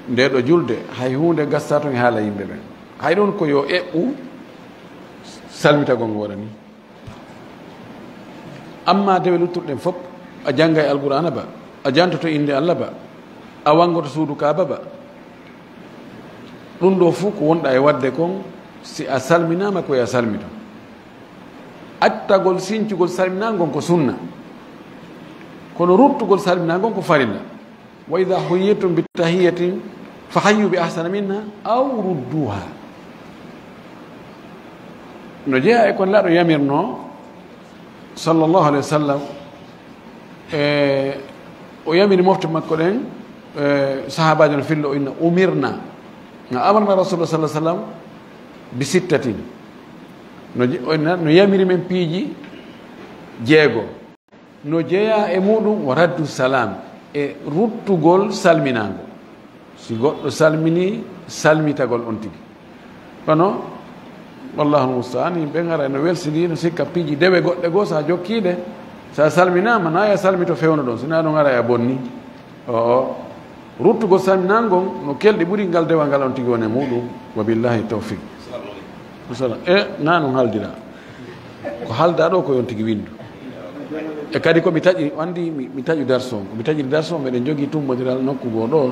Nde ɗo julde, hay huunde gasta toon e haala yimɓe ɓen. Hay ɗon ko yo eɓɓu salmitagol ngo waɗani. Amma dewe luttuɗe ɗen fof, a jannga e Alqur'aana ba, a jantoto innde Allah ba, a wanngoto suudu Kaaba ba. Ɗum ɗo fof ko wonɗa e waɗde kon, si a salminaama ko yo a salmito. Attagol sincugol salminaango ngon ko sunna. Kono ruttugol salminaango ngon ko farilla. "Wa idha huyyitum bi tahiyyatin fa hayyu bi ahsana minha aw rudduha." No jeyaa e ko Nulaaɗo yamirno, sallallahu alaihi wasallam, e o yamiri mofte makko ɗen, e sahaabaajo no fillo o inna, "Umirna." Na amarna Rasulullah sallallahu alaihi wasallam bi sittatin. No je-, o inna, no yamiri men piiji jeego. No jeyaa e muɗum wa raddu salam, e ruttugol salminaango. Si goɗɗo salmini, salmitagol on tigi. Kono, wallahu musta'an, yimɓe ngara no welsidi, no sikka piiji dewe goɗɗe goo, sa jokkiiɗe, sa salminaama, na ya salmito fewno ɗon, si na ɗon ara ya bonni. O, o. Ruttugol salminaango ngon no kelɗi ɓuri ngal dewal ngal on tigi woni e muɗum. Wa billahi tawfiq. Assalamu alaikum. Wa salam. E, na ɗum haaldira. Ko haalda ɗo ko yon tigi winndu. E kadi ko mi taƴi, anndi mi, mi taƴi darso on. Ko mi taƴi darso on, meɗen jogii tummodiral nokku goo ɗo.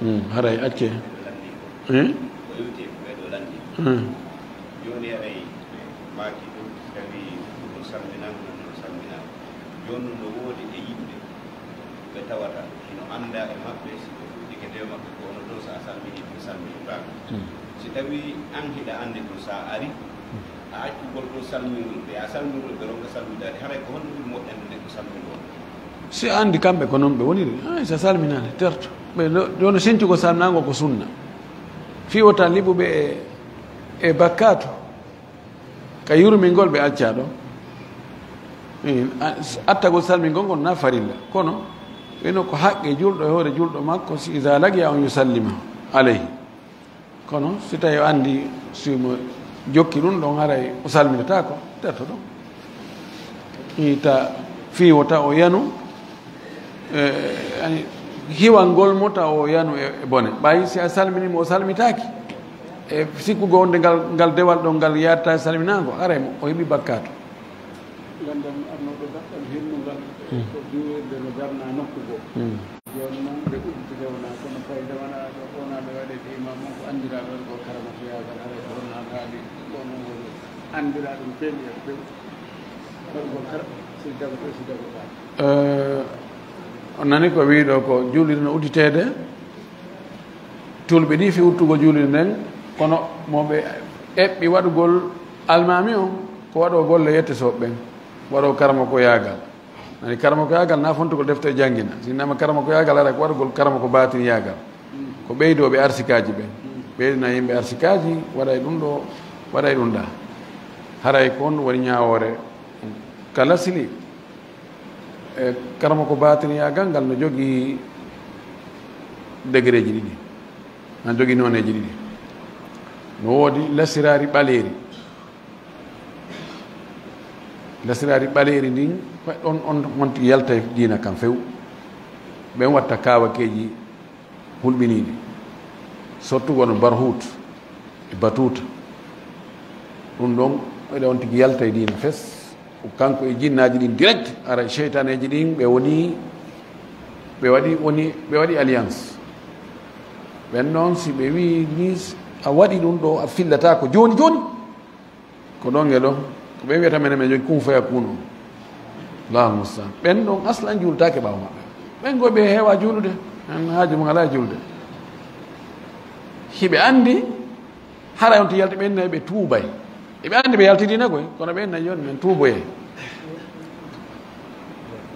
Hmm, haray acce. Hmm? Hmm. Jooni haray maaki ɗum, tawi ko salminaango, salminaango. Jooni no woodi e yimɓe ɓe tawata hino annda e maɓɓe, si ɓe fuɗɗike dewe maɓɓe, ko ono ɗo, so a salmini, ɓe salmini baaka. Hmm. Si tawi an hiɗa anndi ɗum, so a ari, a accugol ɗo salmingol, ɓe a salmingol, ɓe ronka salmidaade, haray ko honno ɓuri moƴƴande neɗɗo salmingol? Si a anndi kamɓe ko non ɓe woniri, ay, so a salminaali, terto. Ɓe ɗo, ɗo no sincugol salminaango ko sunna. Fii wota liɓuɓe e, e bakkaatu. Ka yurmingol ɓe accaa ɗo. Eh, a-, attagol salmingol ngol na farilla. Kono, ɓe no ko haqqe julɗo e hoore julɗo makko, si iza laqiya an yusallima alayhi. Kono, si tawi o anndi si mo jokki ɗum ɗon, haray o salminataako, terto ɗon. Ita fii wota o yanu, eh, ani, hiwangol mo taw o yanu e, e bone. Ɓay si a salmini mo, o salmitaaki. E sikkugo wonde ngal, ngal dewal ɗon ngal yatta e salminaango, haray mo, o heɓi bakkaatu. Ngandam arnooɗo daɗɗal hennungal, hmm, ko juulirde no darna nokku goo. Hmm. Jooni noon ɓe udditi nde wonaa kono fayda wonaa ɗo, wonaa ɓe waɗe ɗi imam on ko anndiraaɓe on ko karamatoyaagal, haray ko honno an haali ɗo noon woni anndiraaɗum peeñi e few. Waɗugol kala si dagoto si dagotaako. Eh, on nani ko wiiɗo ko juulirde no udditeede, tulɓe ɗi fi uttugol juulirde nden, kono mo ɓe eɓɓi waɗugol almaami on ko waɗo golle yette soɓɓe ɓen, waɗo karama ko yaagal. Nani karama ko yaagal na fontugol defte e janngina. Si nama karama ko yaagal ara ko waɗugol karama ko baatin yaagal. Ko ɓeydooɓe arsikaaji ɓen. Ɓeydina yimɓe arsikaaji, waɗay ɗum ɗo, waɗay ɗum ɗa. Haray ko on woni ñaawoore. Kala sili, e karama ko baatin yaagal ngal no jogii degereeji ɗiɗi. Na jogii nooneeji ɗiɗi. No woodi lasiraari ɓaleeri. Lasiraari ɓaleeri ndin, on, on, on tigi yalta e diina kan few. Ɓen watta kaawakeeji hulɓiniiɗi. Surtout wano barhuut e batuuta. Ɗum ɗon, ɓeɗe on tigi yalta e diina fes. Ko kanko e jinnaaji ɗin direct, ara seytaneeji ɗin, ɓe woni, ɓe waɗi, woni, ɓe waɗi alliance. Ɓen noon, si ɓe wii ni a waɗi ɗum ɗo, a fillata ko jooni jooni. Ko ɗon e ɗon, ko ɓe wiyata menen, men jogii kun faya kun on. Allahu mustaan. Ɓen ɗon aslan juultaake ɓaawo maɓɓe. Ɓen goy ɓe heewa juulude, en haaju mum alaa e juulde. Hiɓe anndi, hara on to yalti ɓen nayi ɓe tuubay. Eɓe anndi ɓe yalti diina koy, kono ɓen nayi jooni men tuuboyee.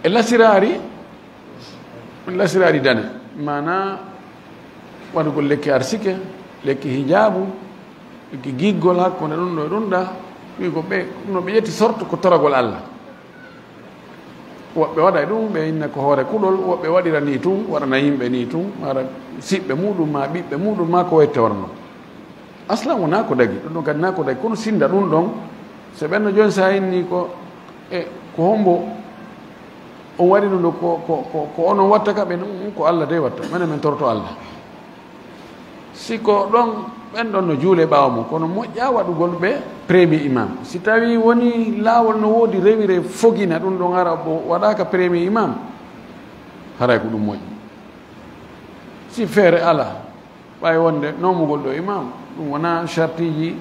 E lasiraari, lasiraari dane, maanaa waɗugol lekki arsike, lekki hijaabu, lekki giggol hakkunde ɗum ɗo e ɗum ɗa, wi ko ɓe, no ɓe ƴetti sorte ko toragol Allah. Woɓɓe waɗay ɗum, ɓe inna ko hoore kuɗol, woɓɓe waɗira ni tun, waɗana yimɓe ni tun, hara siɓɓe muɗum ma ɓiɓɓe muɗum ma ko wette warno. Aslan wona ko dagi, ɗum ɗon kadi na ko dagi, kono sinda ɗum ɗon, so ɓen no jooni sa inni ko, e, ko hombo on waɗi ɗum ɗo, ko, ko, ko, ko onon watta ka ɓen, ɗum ko Allah dey watta, menen men torto Allah. Si ko ɗon, ɓen ɗon no juule ɓaawo mo, kono moƴƴa waɗugol ɓe premier imam. Si tawi woni laawol no woodi rewire fogina ɗum ɗon ara o waɗaaka premier imam, haray ko ɗum moƴƴi. Si feere ala, ɓay wonde nomugol ɗo imam, ɗum wona shartiji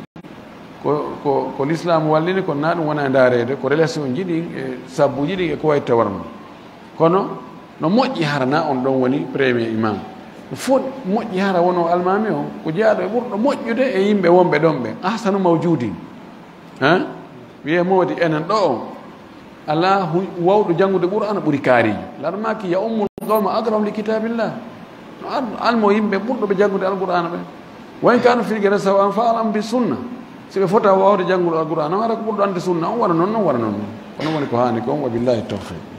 ko, ko, ko l'islam wallini, kono na ɗum wona e ndaareede, ko relation ji ɗin e sabbuji ɗin e ko wayi tawarno. Kono no moƴƴi hara na on ɗon woni premier imam. No fo moƴƴi hara wono almami o, ko jeyaaɗo e ɓurɗo moƴƴude e yimɓe wonɓe ɗon ɓen. Ahsanu mawjudin. Ha? Wiye moodi enen ɗo on. Alaa hu-, wawɗo janngude Qur'aana ɓuri kaarijo. Laɗo maaki ya ummul qawma aqra'uhum li kitabillah. No al-, almo yimɓe ɓurɗo ɓe janngude Alqur'aana ɓe. Wa in kanu fil ghayri sawa fa alam bi sunna. Si ɓe fota wawde janngude Alqur'aana, on ara ko ɓurɗo ande sunna, on wara non, non wara non. Kono woni ko haani kon, wa billahi tawfiq.